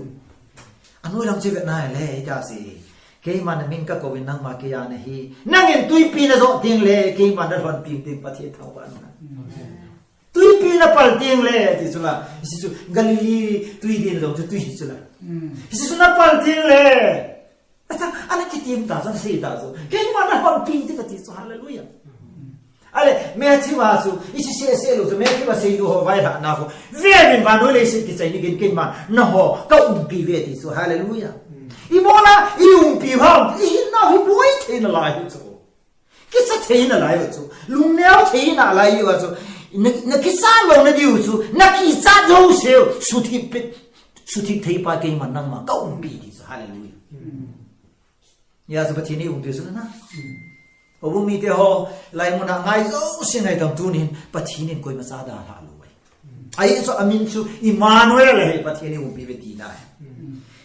Anoi lam chu vet nai le, hitia asei. Keiman na min kakouvin nangma keiya nahi. Nangin twipi najot teng le, keiman nalhonping ding Pathen thangvah in. Twipi napal teng le, ti chu la. Hiche chu Galilee twi din jong chu twi hi chu la. Hiche chu napal teng le. Ata, ana kitim ta, ana sei ta chu. Keiman nalhonping ding kati chu, hallelujah. Ahile, Matthew a chu, i sese sese lou chu, Matthew a seiyu ho vailhahna ho. Veuvin vannoi leiset kichai ni gin keiman, nangho, kaumpi uve ti chu, hallelujah. Ibola, iumpi u ham, ihinna hi boi thei nalai u chu. Kicha thei nalai u chu. Lungneo thei nalai u chu. Na, nakichat lou nadiu chu, nakichat lou seu, suthip pet, suthip thei pa keiman nangma, kaumpi ti chu, hallelujah. Hijeh chun Pathen in umpi u chu na. Houbung mite ho, lai muna ngai jouse ngai tan tunin, Pathen in koima cha dalha lou ahi. Ajeh chu amin chu Emmanuel ahi, Pathen in umpi uve tina ahi.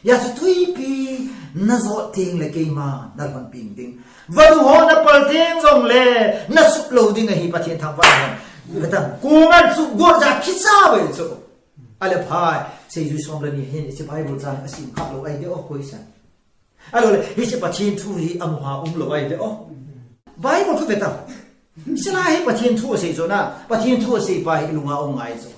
Hijeh chun twipi najot teng le keiman nalhonping ding. Vanu ho napal teng jongle, nasup lou ding ahi Pathen thangvah in. Vetang, kong a sup got jeh a kicha uve chu. Ahile phai, seijui som le ni hin, hiche Bible chang asim kha lou ahi de o, koi san. Ahilou le, hiche Pathen thu hi amu ha umlou ahi de o. Bible khu ve ta. Hiche la hi Pathen thu asei chu na, Pathen thu asei pa hi ilunga um ngai chu.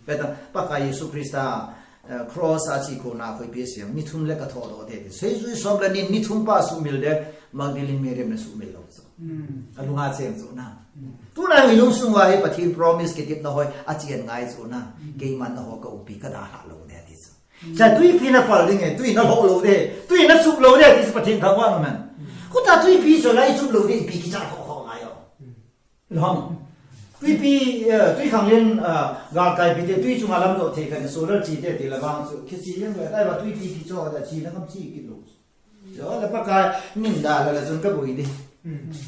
Ve ta, Pakai Jesu Christa, eh, cross a chikona khoipi asei, ni thum le kathodoh ding ti. Seijui som le ni, ni thum pa sumil ding, Magdalene Mary in asumil lou chu. Alunga cheng chu na. Tuna ilung sunga hi Pathen promise kitepna ho hi achen ngai chu na. Keiman nangho kaumpi kadalha lou ding ti chu. Cha twipi napal ding e, twi nalhoh lou ding, twi nasup lou ding, ti chu Pathen thangvah in amen. Khuta twipi chu la isup lou ding, ipi kicha khoh khoh ngai o. Lhom. Twipi, eh, twikhanglen, eh, galkaipi te, twi chunga lamjot thei khat, solar chi te, ti la vang chu, kichi jeng le, tai va twipi kicho da chi na kam chi kit lou. Jo le Pakai min dalha le chun kaboi ding.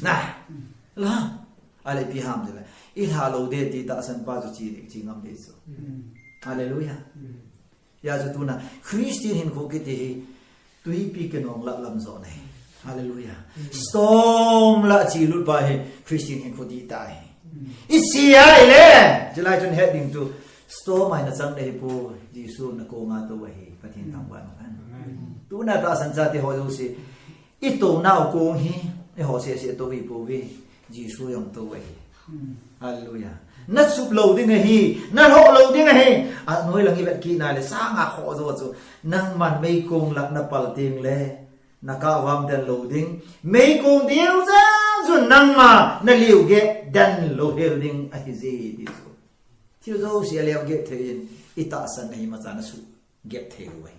Na. La. Ahile ipi ham tile. Ilha lou ding ti tahsan pa chu chi ding, chi ngam ding chu. Hallelujah. Hijeh chun tuna Christian hinkho kiti hi twipi kinong lah lam jo ahi. Hallelujah. Storm lah a chelut pa hi Christian hinkho dih tah ahi. Isi ahile, chulai chun het ding chu storm a hi nachang ding ahipoi, Jesu nakong a tou ahi, Pathen thangvah in. Tuna tahsan chate ho jouse, itou nau kong hi, eiho sese tou ahipouve. Jesu jong tou ahi. Hallelujah. Nasup lou ding ahi, nalhoh lou ding ahi. Anoi lang ivet kit nai le, sanga khoh jo chu. Nangman meikong lah napal teng le, nakah vam den lou ding. Meikong diu jen chun nangma naliu geh den lou hel ding ahije ti chu. Thil jouse aliu geh thei in, itahsan ahi macha nasuh gep thei lou ahi.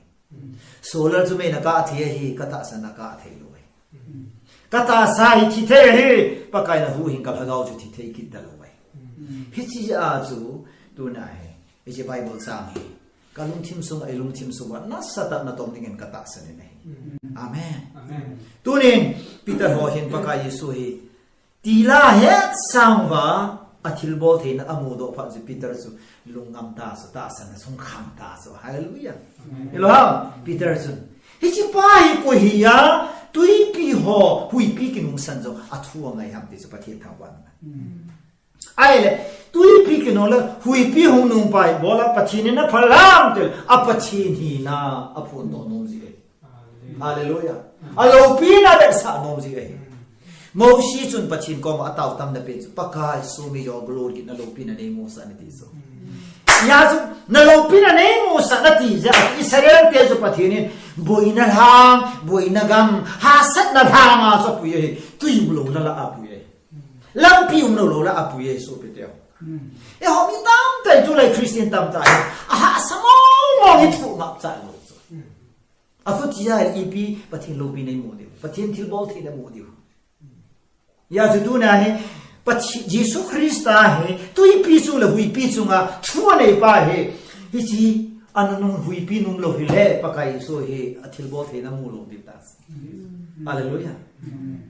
Solar chu mei nakah thei ahi, katahsan nakah thei lou ahi. Katahsa hi thi thei ahi, Pakai nahuhhing kalhagao chu thi thei kit talou ahi. Hiche a chu, tuna hi, hiche Bible chang hi, kalungthim sunga, ilungthim sunga, nasatah a natong dingin katahsan in ahi. Amen. Tunin, Peter ho hin Pakai Jesu hi, Tila hetsang uva, athilbol theina amudoh phat chu Peter chu lungngam ta chu, tahsan a sung kham ta chu. Hallelujah. Hello ha, Peter chu. Hiche pa hi koi hia, tuipi ho, huipi kinungsan jong athu angai ham ti chu Pathen thangvah. Ahile, tuipi kinung le, huipi hung nung pa hi, bol a Pathen in aphalham til, a Pathen hina, aphondoh nom ji ahi. Hallelujah. Aloupina vetsah nom ji ahi. Mosi chun Pathen koma atao tamna pen chu, Pakai, show me your glory, na loupina neimusah in ati chu. Hia chu, na loupina neimusah in ati jeh a, Israel te chu Pathen in, boina lhang, boina gam, hahsatna lhang a chu apui ahi, tui umlou lal a apui ahi. Lampi umlou lal a apui ahi, sopite ho. Eiho mi tamtah in tulai Christian tamtah in, ahahsa mong mong in thu ngap cha lou chu. Akhuti a ipi Pathen loupina imu diu, Pathen thilbol theina imu diu. Hia chu tuna hi, Pathen, Jesu Christa hi, tuipi chung le huipi chunga thu anei pa hi, hiche ana nung huipi nung lou hile, Pakai Jesu hi, athilbol theina mu lou diu ta. Hallelujah.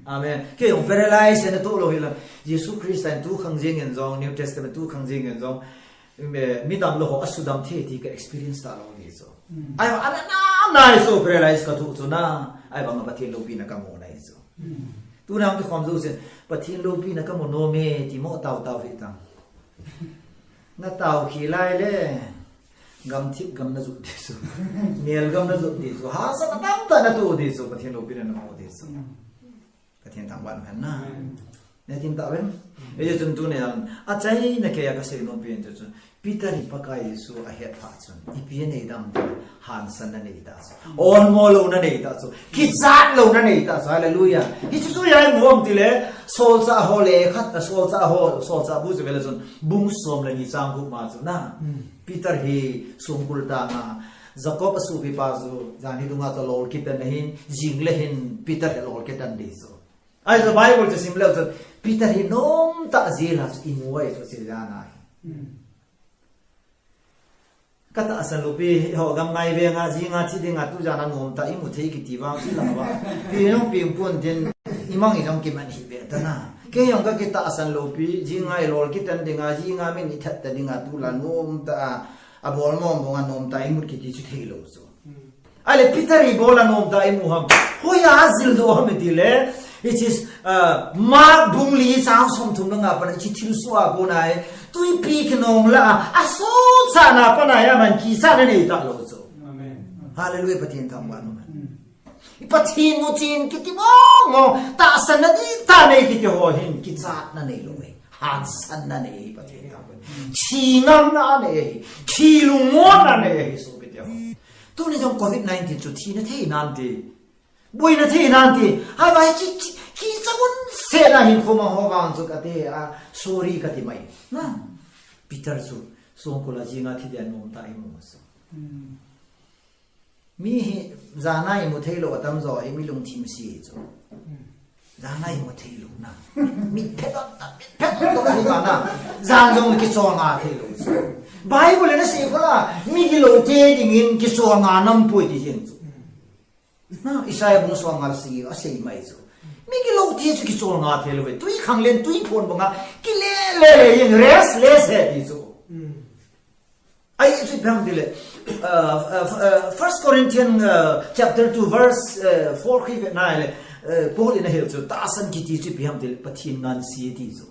Amen. Kei jong paralyze na toh lou hile, Jesu Christa in tu khang jeng in jong, New Testament tu khang jeng in jong, mi, midam lou ho asudam thei ti ka experience ta lou hi chu. Ahivang ana na, na hi chu paralyze ka thoh chu na, ahivang Pathen loupina ka mu na hi chu. Tuna kikhom jou chun, Pathen loupina ka mu nom e, ti mo tao tao hi tang. Na tao khi lai le, gamthip gam na jot di chu. Mel gam na jot di chu. Hahsatna tamtah na toh di chu, Pathen loupina na mu di chu. Pathen thangvah hen na. Amen. Nei tin ta ven. Hijeh chun tuni a, achaina kei a kasei nom pen chu, Peter in Pakai Jesu ahet phat chun, ipi anei dem, hansanna anei ta chu. Olmo louna anei ta chu. Kichat louna anei ta chu. Hallelujah. Hichu chu ipi ham tile, solchah ho lekha, solchah ho, solchah bu chu vele chun, bung som le ni chang gup ma chu na. Peter hi songkul tang a, Jacob asopipa chu, janhi dunga chu alol kit in ahin, jing le hin, Peter hi alol kit in di chu. Ahi chu Bible chu sim leu chun, Peter hi nomtah jeh a chu imu ahi chu, chujeh a hi. Ka tahsan loupi, ho gam ngai veng a, jing a thi ding a, tujan a nomtah imu thei kiti vang, ilang vang. Pi jong pi pon tin, imang ijong kiman hi ve ta na. Kei jong ka kitahsan loupi, jing a ilol kitan ding a, jing a min ithat ta ding a, tulai nomtah a, abol mong mong a nomtah imut kiti chu thei lou chu. Ahile Peter hi bol a nomtah imu ham. Hoiya ajil doh ham itile. It is, uh, Mark bung li chang som thum le nga a pat a hiche thilsoh a kona hi. Tuipi kinong lah a, asochatna a pat a hi aman kichatna anei talou chu. Amen. Hallelujah, Pathen thangvah in um hen. Pathen mu chen kiti mong mong, tahsanna dihtah nei kiti ho hin, kichatna neilou e. Hansanna nei e, Pathen thangvah in. Thi ngamna nei e. Thi lungmonna nei e, sopite ho. Tuni jong covid nineteen chu thina thei nante. Boina thei nante. Hava hi chi, chi, kicha un sela hin khoma ho vang chu kati a, sorry kati mai. Na. Peter chu songkul a jing a thi dia nomtah imu chu. Mi hi jan a imu thei lou atam jo hi mi lungthim se chu. Jan a imu thei lou na. Mi phet ot ta, mi phet ot ta hi na. Jan jong kichol nga thei lou chu. Bible in asei kho la, mi gilou te dingin kichol nga nam poi ti jeng chu. Na, Isaiah bung som nga le sagi a asei mai chu. Mi gilou te chu kichol nga thei lou ve. Tui khanglen, tui phon banga, kile le le jeng, restless he ti chu. Ahi chu ipi ham tile, uh, uh, uh, First Corinthians, uh, chapter two, verse, uh, four khi ve na le, uh, Paul in ahil chu, tahsan kiti chu ipi ham tile, Pathen ngansi ti chu.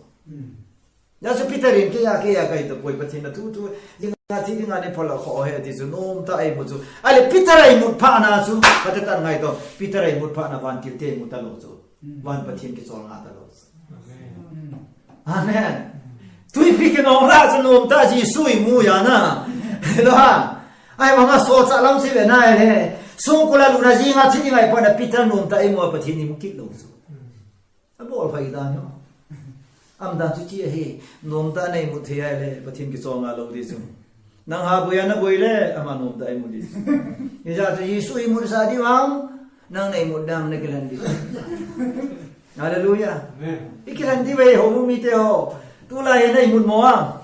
Hia chu Peter in, keiya, keiya kahi tapoi, Pathen na thu thu, jing a thi ding a nei phalou kho he ti chu, nomtah a imu chu. Ahile Peter a imut phat na chu, kati tan ngai to, Peter a imut phat na vantil te imu talou chu. Van Pathen kichol nga talou chu. Amen. Amen. Tuipi kinong lah chu nomtah Jesu imu ya na. Hello ha. Ahivang a sochat lam si ve na le. Songkul a lut na jing a thi ding a ipat na Peter nomtah imu a Pathen imu kit lou chu. Abol phai dan ho. Aum dan chu chi ahi. Nomtah a nei mut thei a le Pathen kichol nga lou di chu. Nang ha boi a na boi le, ama nomtah a imu di. Hijeh chun Jesu imut sah di vang, nang na imut dan na kilan di. Hallelujah. Amen. I kilan di ve ho mu mite ho. Tulai na imut mo a.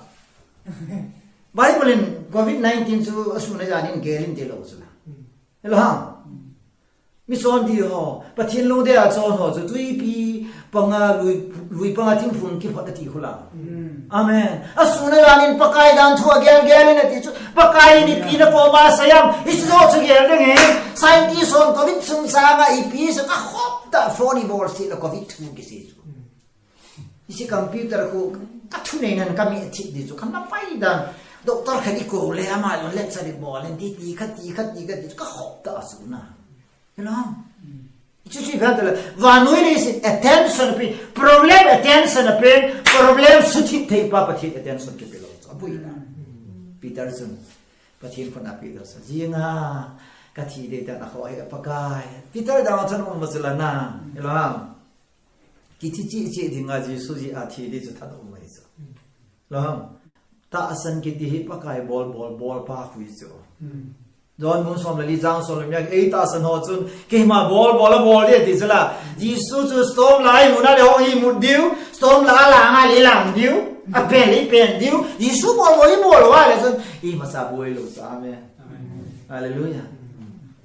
Bible in covid nineteen chu asun a jan in gel in ti lou chu na. Hello ha. Mi chon di ho, Pathen lungdei a chon ho chu tuipi, panga lui, lui panga thingphung kiphot ati khu la. Amen. Asuna lanin Pakai dan thu agel gel in ati chu. Pakai in ipi nakoma asei am. Hichu chu gel ding hi. Scientist hon covid chungchanga ipi sa ka khop ta phone ibol sih le covid thu kisei chu. Hiche computer khu ka thunei nan ka mi thit di chu. Ka na pai dan. Doctor khat ikou le ama lon lecture ibol in ti ti khat ti khat ti khat ti chu ka khop ta asuna. Hello. Chu chu ipi ham itile, vannoi leiset attention pe, problem attention ape, problem suthip thei pa Pathen attention kipe lou. Aboi na. Peter chun Pathen khut a ape lou sa. Jinga kathi ding tah a kho hi Pakai. Peter dang thanom um chu la na. Hello. Kithi cheh cheh dinga Jesu jeh a thi ding chu thanom um ahi chu. Lo ham. Tahsan kiti hi Pakai bol, bol, bol pa khu ahi chu. John bung som le li chang som le li a, ei tahsan ho chun, keima bol, bol, abol ding ati chu la. Jesu chu storm la a imu na le hung imut diu, storm la a lang a le lang diu, apen le ipen diu. Jesu bol, bol, ibol uva le chun, imacha boi lou chu. Amen. Hallelujah.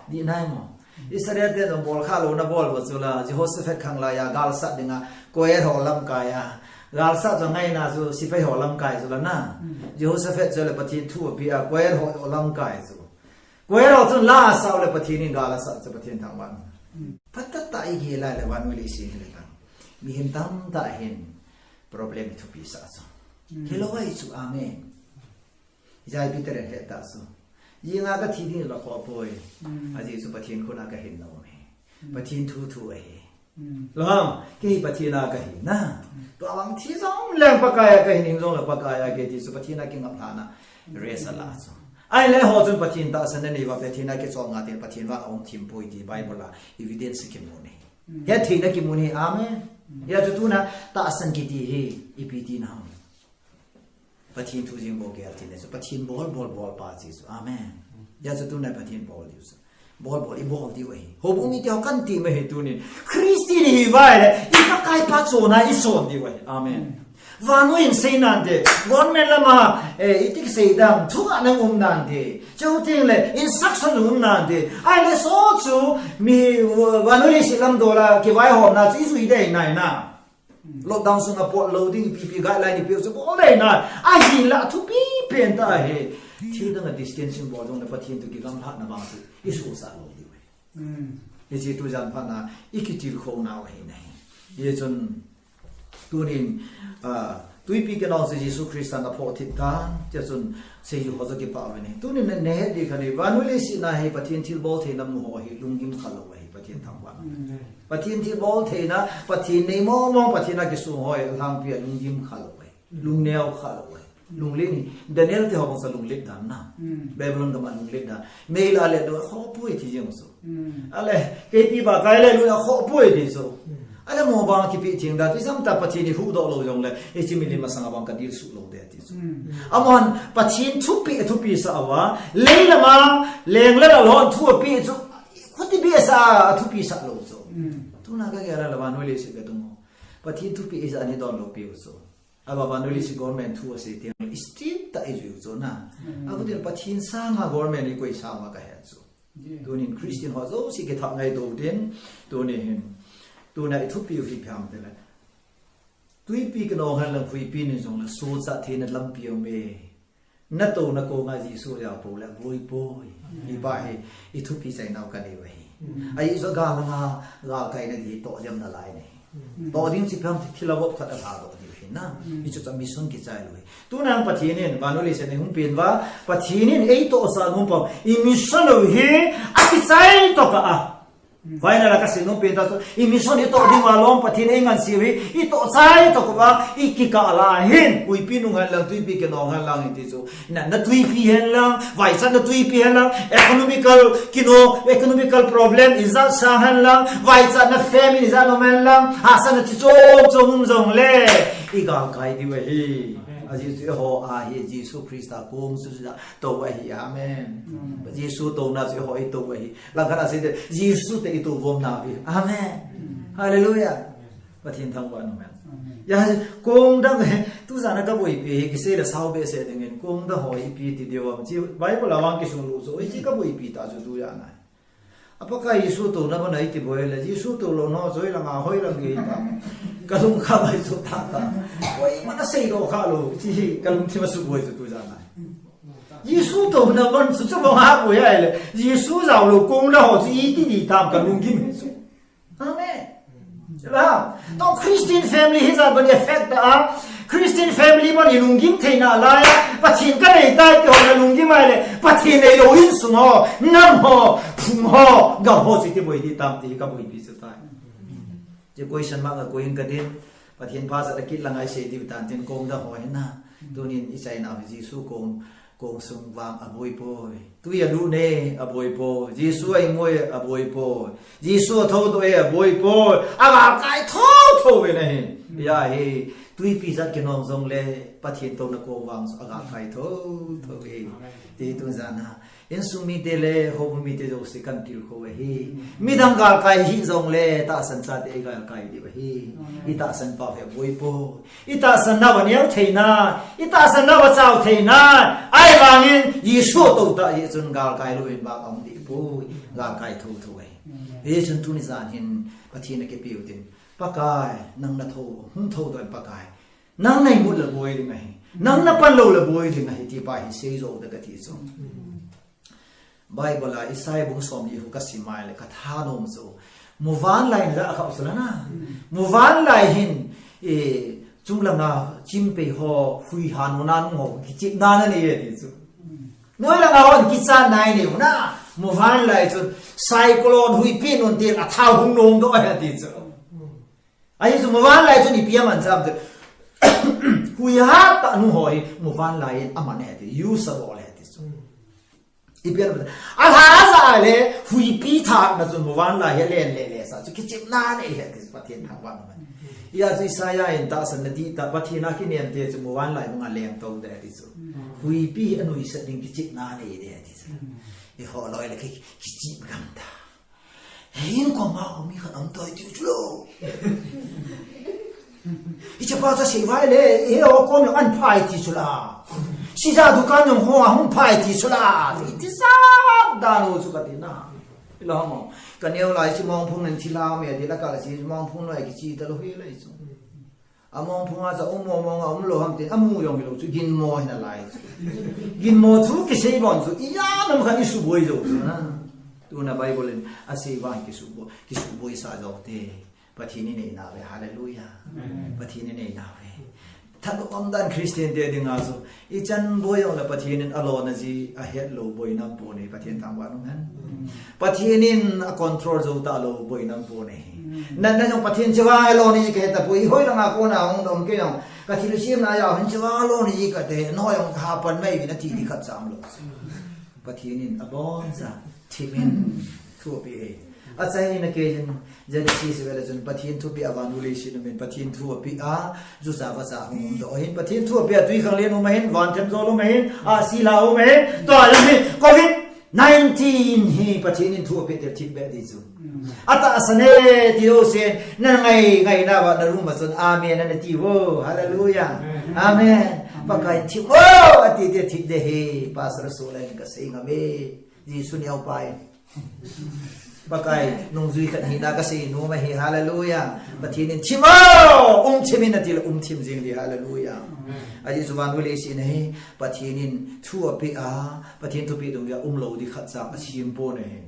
Dih nai mo. Israel te jong bol kha louna bol uva chu la, Jehoshaphat khanglai a, galsat dinga, choir ho lamkai a. Galsat jong ngaina chu, sepai ho lamkai chu la na. Jehoshaphat chu le Pathen thu ape a, choir ho lamkai chu. Choir ho chun la asah u le Pathen in gal asah chu Pathen thangvah. Phatah tah a igel lai le vannoi leiset hi le tang. Mihem tamtah hin problem thupi sah chu. Hilou ahi chu, amen. Ijeh inem Peter in ahet tah chu. Jinga kathi ding la kho poi. Ajeh chu Pathen khut a kahin nom e. Pathen thu thu ahi. Lo ham, kei Pathen a kahi na. Tua vang thi jong leng Pakai a kahin hing jong le Pakai a kahi ti chu Pathen a kingap lhahna. Rest ala chu. Ahile ho chun Pathen tahsan anei uva Pathen a kichol nga tin Pathen vang ahung thim poi ti Bible a evidence kimu ahi. Hetheina kimu ahi. Amen. Hijeh chun tuna tahsan kiti hi ipi tina ham. Pathen thu jing bol gel ti le chu Pathen bol, bol, bol pa ti chu. Amen. Hijeh chun tuna Pathen bol diu chu. Bol, bol, ibol diu ahi. Houbung mite ho kan ti mai hi tunin. Christian ihi uva ahile, i Pakai pa chonna ichon diu ahi. Amen. Vannoi in sei nante, government lama, eh, iti kisei dam, thugah na um nante. Chuteng le, instruction um nante. Ahile so chu, mi, vannoi leiset lam dola, kivaihomna chu ijui dei nai na. Lockdown sunga pot lou ding ipi ipi guideline ipi chu bol dei nai. Ahinla athupi pen tah ahi. Thil dang a distancing bol jong le Pathen toh kigamlhahna vang chu isohsah lou diu ahi. Hiche tujan phat na ikitilkhou nau ahi nai. Hichun tunin, ah, twipi kinong chu Jesu Christa in aphoh thip tan. Hichun seiju ho chu kipah uve. Tunin nahet ding khat hi vannoi leiset a hi Pathen thilbol theina mu ho hi lunggim kha lou ahi Pathen thangvah. Pathen thilbol theina, Pathen nei mong mong, Pathen a kisung ho hi alhangpi a lunggim kha lou ahi. Lungneo kha lou ahi. Lunglet ni, Daniel te ho bang sa lunglet dan na. Babylon gam a lunglet dan. Mei la le do, kho poi ti jeng chu. Ale, keipi ba kai le lu a kho poi ti chu. Ale mo bang kipe theng dan, ti jam ta Pathen in huhdoh lou jong le, hiche milim masang a bang ka deal suh lou ding ti chu. Amahon, Pathen thupi, thupi sah uva, lei lama, leng le la lhon thu ape chu, khuti behseh a thupi sah lou chu. Tuna ka gel a le vannoi leiset ka dong u. Pathen thupi ijat a ni don lou piu chu. Ava vannoi leiset government thu asei teng le, strict tah ijui u chu na. Avu tin Pathen sanga government ikoi sa uva ka het chu. Tunin Christian ho jouse kithah ngai tou tin, tunin hin, tuna ithupi u hi ipi ham tile. Twipi kinong hen lang huipi nin jong le, sochat theina lampi um e. Natou nakou nga Jesu ajao pou le, aboi poi. Hipa hi, ithupi chainau kanei u ahi. Ahi chu gal nga, gal kaina ding toh diam nalai ne. Toh ding chu ipi ham ti thil avop khat alha doh diu ahi na. Hichu cha mission kichai lou ahi. Tuna Pathen in, vannoi leiset a nei hung pen uva, Pathen in eitohsah nom pa, i mission u hi, akichai toh kah a. Vaina la kasei nom pen tah chu, i mission itoh ding uva lom Pathen in eingansei u hi, itoh chai toh kah uva, ikikah la hin, huipi nung hen lang, twipi kinong hen lang, ti chu. Na, na twipi hen lang, vaichatna twipi hen lang, economical, kino, economical problem, ijat sang hen lang, vaichatna famine, ijat nom hen lang, hahsatna chi chom chom um jong le, igal kai diu ahi. Ajeh chu eiho a hi, Jesu Christa kong chu chu tou ahi, amen. Jesu touna chu eiho itou ahi. Langkhat a sei te, Jesu te itou vom nau hi. Amen. Hallelujah. Pathen thangvah in um hen. Ya, kong dang, tujan a ka boipi hi, kisei le sao behseh ding in, kong dang ho ipi ti diu ham. Chi, Bible a vang kisung lou chu, hiche ka boipi tah chu tujan a. A Pakai Jesu touna bana iti boi le, Jesu tou lou nao, choi langa hoi lang gei ta. Kalung kha bai chu ta ta. Koima na seidoh kha lou, chi hi kalungthim a suboi chu tu jana. Jesu touna ban chu chu bang ha boi ai le, Jesu jao lou kong na ho chu iti di tam kalung gim chu. Amen. Amen. Toh Christian family hi jat ban effect ta a. Christian family ban i lunggim theina lai a, Pathen ka nei tai ti ho na lunggim ai le, Pathen neilou insung ho, nam ho, phung ho, gam ho chu iti boi di tam ti ka boipi chu tai. Ti question mark a koi in ka din, Pathen pha jat a kit langa i sei diu tan tin kong da ho hi na. Tunin i chaina hi Jesu kong Kong sung vang a boi poi. Tui a lut ne a boi poi. Jesu a ingoi a boi poi. Jesu a thoudoh e a boi poi. A galkai thotho ve na hi. Ya hi. Tuipi jat kinong jong le Pathen touna kong vang a galkai thotho ve. Ti tu jana. Insung mite le houbung mite jouse kan tilkhou ahi. Midang galkai hih jong le tahsan chate i galkai diu ahi. I tahsan pau hi a boi poi. I tahsan nau a neo theina, i tahsan nau a chao theina, ahivangin Jesu tou ta jeh chun galkai lou in vang a um dih poi, galkai thotho ahi. Hijeh chun tuni jan hin Pathen a kipe u tin, Pakai, nang na thou, hung thoudoh in Pakai. Nang na imut le boi ding ahi, nang na pan lou le boi ding ahi, ti pa hi seijo da kati chu. Bible a Isaiah bung somni khu ka sim a le ka thanom chu. Muvanlai na a khau chu la na. Muvanlai hin, eh, chunglanga chimpei ho, huiha nuna nung ho, kichepna na nei e ti chu. Noi langa hon kichat na nei u na. Muvanlai chu cyclone huipi nun tin a thao hung nom doh e ti chu. Ahi chu muvanlai chun ipi aman jam chu. Huiha tah nu ho hi muvanlai in aman e ti. Use a bol e ti chu. Ipi aman. A lha a ja le huipi thah na chun muvanlai hi len le le sa chu kichepna nei e ti chu Pathen thangvah na man. Hijeh chun Isaiah in tahsan na dih ta Pathen a kinem te chu muvanlai bang a leng tou de ti chu. Huipi a nuisat ding kichepna nei de ti chu. I ho loi le ki, kichep gam ta. Hei, in koma ho mi khat um toi tiu chu lo. Hiche pa cha sei vai le, he ho kom jong an phai ti chu la. Sija dukan jong ho a hung phai ti chu la. Iti sa dan u chu ka ti na. Ilo mo. Ka neo lai chi mong phung nen thi la me ti la ka la chi mong phung lai kichi ta lo hi lai chu. A mong phung a cha um mo mong a um lo ham tin, a mu jong hi lo chu, ginmo hi na lai chu. Ginmo thu kisei bon chu, i ja nam khat i suboi jo chu na. Tuna Bible in a sei vang kisuboi, kisuboi sa jo te. Pathen in nei nau ve, hallelujah. Amen. Pathen in nei nau ve. Thanom dan Christian te dinga chu, i chan boi jong le Pathen in a lona ji a het lou boi nam pon e, Pathen thangvah nung hen. Pathen in a control jou ta lou boi nam pon e. Na, na jong Pathen chevang a lona ji ka het ta poi, hoi langa kona hung dom ke jong. Ka thilsem na ja hin chevang a lona ji ka te, no jong ka hapan mai vi na ti di khat cham lou. Pathen in a bon sa, thim in, thu a pe e. A chai na ke jin, Genesis vele chun Pathen thupeh a van u leiset um in Pathen thu apeh a, jucha vacha hung um doh ahin Pathen thu apeh a twikhanglen um ahin, van themjol um ahin, ahsi la um ahin, tua jong hi covid nineteen hi Pathen in thu apeh tel thip beh di chu. Atahsan e ti jousen, na ngai, ngaina uva na room a chun, amen, na ti vo, hallelujah. Amen. Pakai thip vo, ati te thip de hi, Pastor Solan ka sei ngam e. Jesu neo pai. Pakai, nungjui khat hina ka sei nom ahi, hallelujah. Pathen in thim o, um thim in ati le um thim jing di, hallelujah. Ajeh chu van u leiset a hi, Pathen in thu apeh a, Pathen thupeh dungjuia um lou di khat cha a sem pon ahi.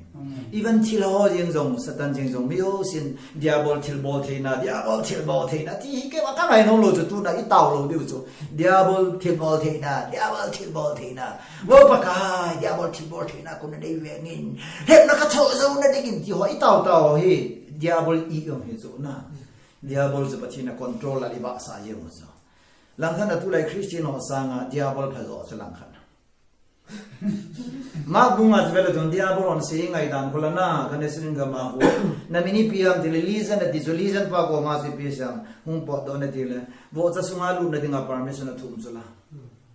Even thil ho jeng jong, Satan jeng jong, mi jousen, Diabol thilbol theina, Diabol thilbol theina, ti hi keima ka ngai nom lou chu tuna i tao lou diu chu. Diabol thilbol theina, Diabol thilbol theina. Vo Pakai, Diabol thilbol theina, kona nei veng in. Hepna ka thoh jou na ding in ti ho, i tao tao hi. Diabol i jong hi chu na. Diabol chu Pathen a control a i vahsa jeng u chu. Langkhat a tulai Christian ho sanga, Diabol pha jo chu langkhat. Mark bung a chu vele chun Diabol hon sei ngaidan khu la na, ka ne sining ka ma khu. Na min ipi ham ti le, Legion ati chu, Legion pa koma chu ipi sam, hung potdoh na ti le. Vohcha sunga lutna dinga permission a thum chu la.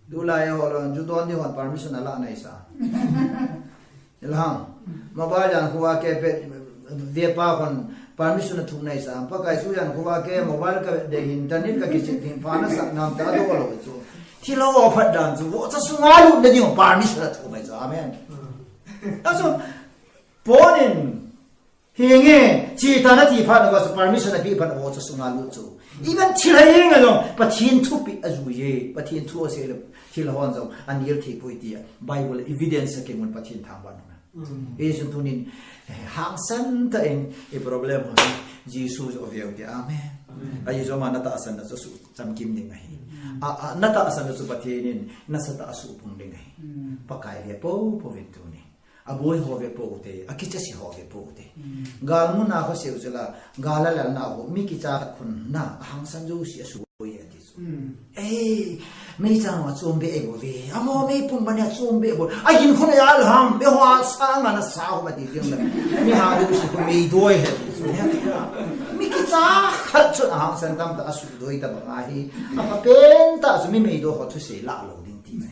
Tulai ho lon, ju don di hon permission a la nai sa. Ilhang. Mobile jan khu a ke pe, ve pa hon, Permission a thum nei sa, Pakai thu jan khu a ke mobile ka de hin, internet ka kichep hin, pha na sak nam ta do lo chu. Thil ho phat dan chu, vohcha sunga lutna ding permission a thum nei chu. Amen. Achu, pon in, Hinge, chi ta nati phat na chu permission api phat na chu sunga lut chu. Even thil hei hinge jong, Pathen thupeh ajui e, Pathen thu asei le, thil hon jong, anel thei poi tia, Bible evidence a kimun Pathen thangvah nung. Hijeh chun tunin, eh, hangsan tah in, i problem ho, Jesu chu veu te, amen. Ahi chu ama natahsan na chu suh chamkim ding ahi. A, a, natahsan na chu Pathen in, nasatah a suhpung ding ahi. Pakai ve poupou vin tunin. Aboi ho ve pou te, akicha se ho ve pou te. Gal mun a ho seu chula, gal a lal na ho, mi kicha khat khun na, ahangsan jouse asuboi e ati chu. Ei, meichang a chom be e bou ve, amo meipum bana chom be bou. Ahin khun a al ham, be ho a sang a na sa ho ma ti tiang na. Mi ha jouse khu meidoi e ati chu. Mi kicha khat chun ahangsan tamtah asudoi ta bang ahi. Apha pen tah chu mi meidoi ho thusei la lou ding ti mai.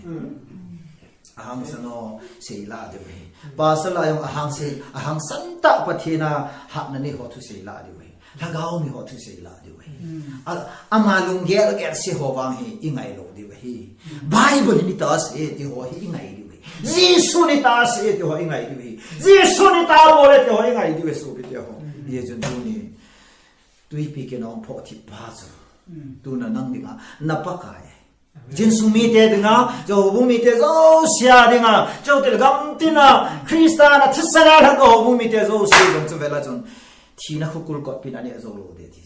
Ahangsan ho sei la diu ahi. Pastor la jong ahang sei, ahangsan tah Pathen a hatna nei ho thusei la diu ahi. Lhagao mi ho thusei la diu ahi. A, ama lunggel gel se ho vang hi i ngai lou diu ahi. Bible hi ni ta se ti ho hi i ngai diu ahi. Jesu ni ta se ti ho i ngai diu ahi. Jesu ni ta bol e ti ho i ngai diu ahi, sopi te ho. Hijeh chun tuni. Twipi kinong phoh thip pa chu. Tuna nang dinga, na Pakai. Jingsung mite dinga, chu houbung mite jouse a dinga, chu til gam tina, Christa na thisan a lhang houbung mite jouse jong chu vela chun. Thina khukul kot pin ani a jou lou de ti.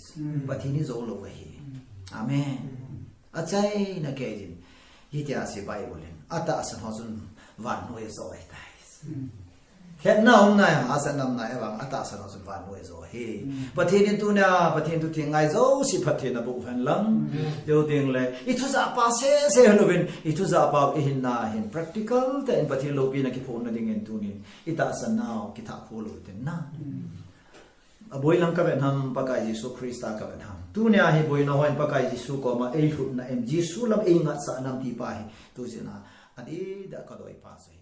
Pathen in jou lou ahi. Amen. Achaina kei jin. Hitia asei Bible in. Atahsan ho chun vannoi a jou ahitai. Hetna um nai, hahsatna um nai, ahivang atahsan ho chun vannoi a jou ahi. Pathen in tunia, Pathen thu theng ngai jouse phatthei naboh hen lang. Teu teng le, i thujah pa sese hen uvin, i thujah pa u i hinna hin practical tah in Pathen loupina kiphonna dingin tunin, i tahsan nau, kithah kho lou tin na. Aboi lam ka vet ham, Pakai Jesu Christa ka vet ham. Tunia hi boina hon Pakai Jesu koma ei lhutna em, Jesu lam ei ngatsahna em ti pa hi. Tujeh a, adih a ka doi pa chu hi.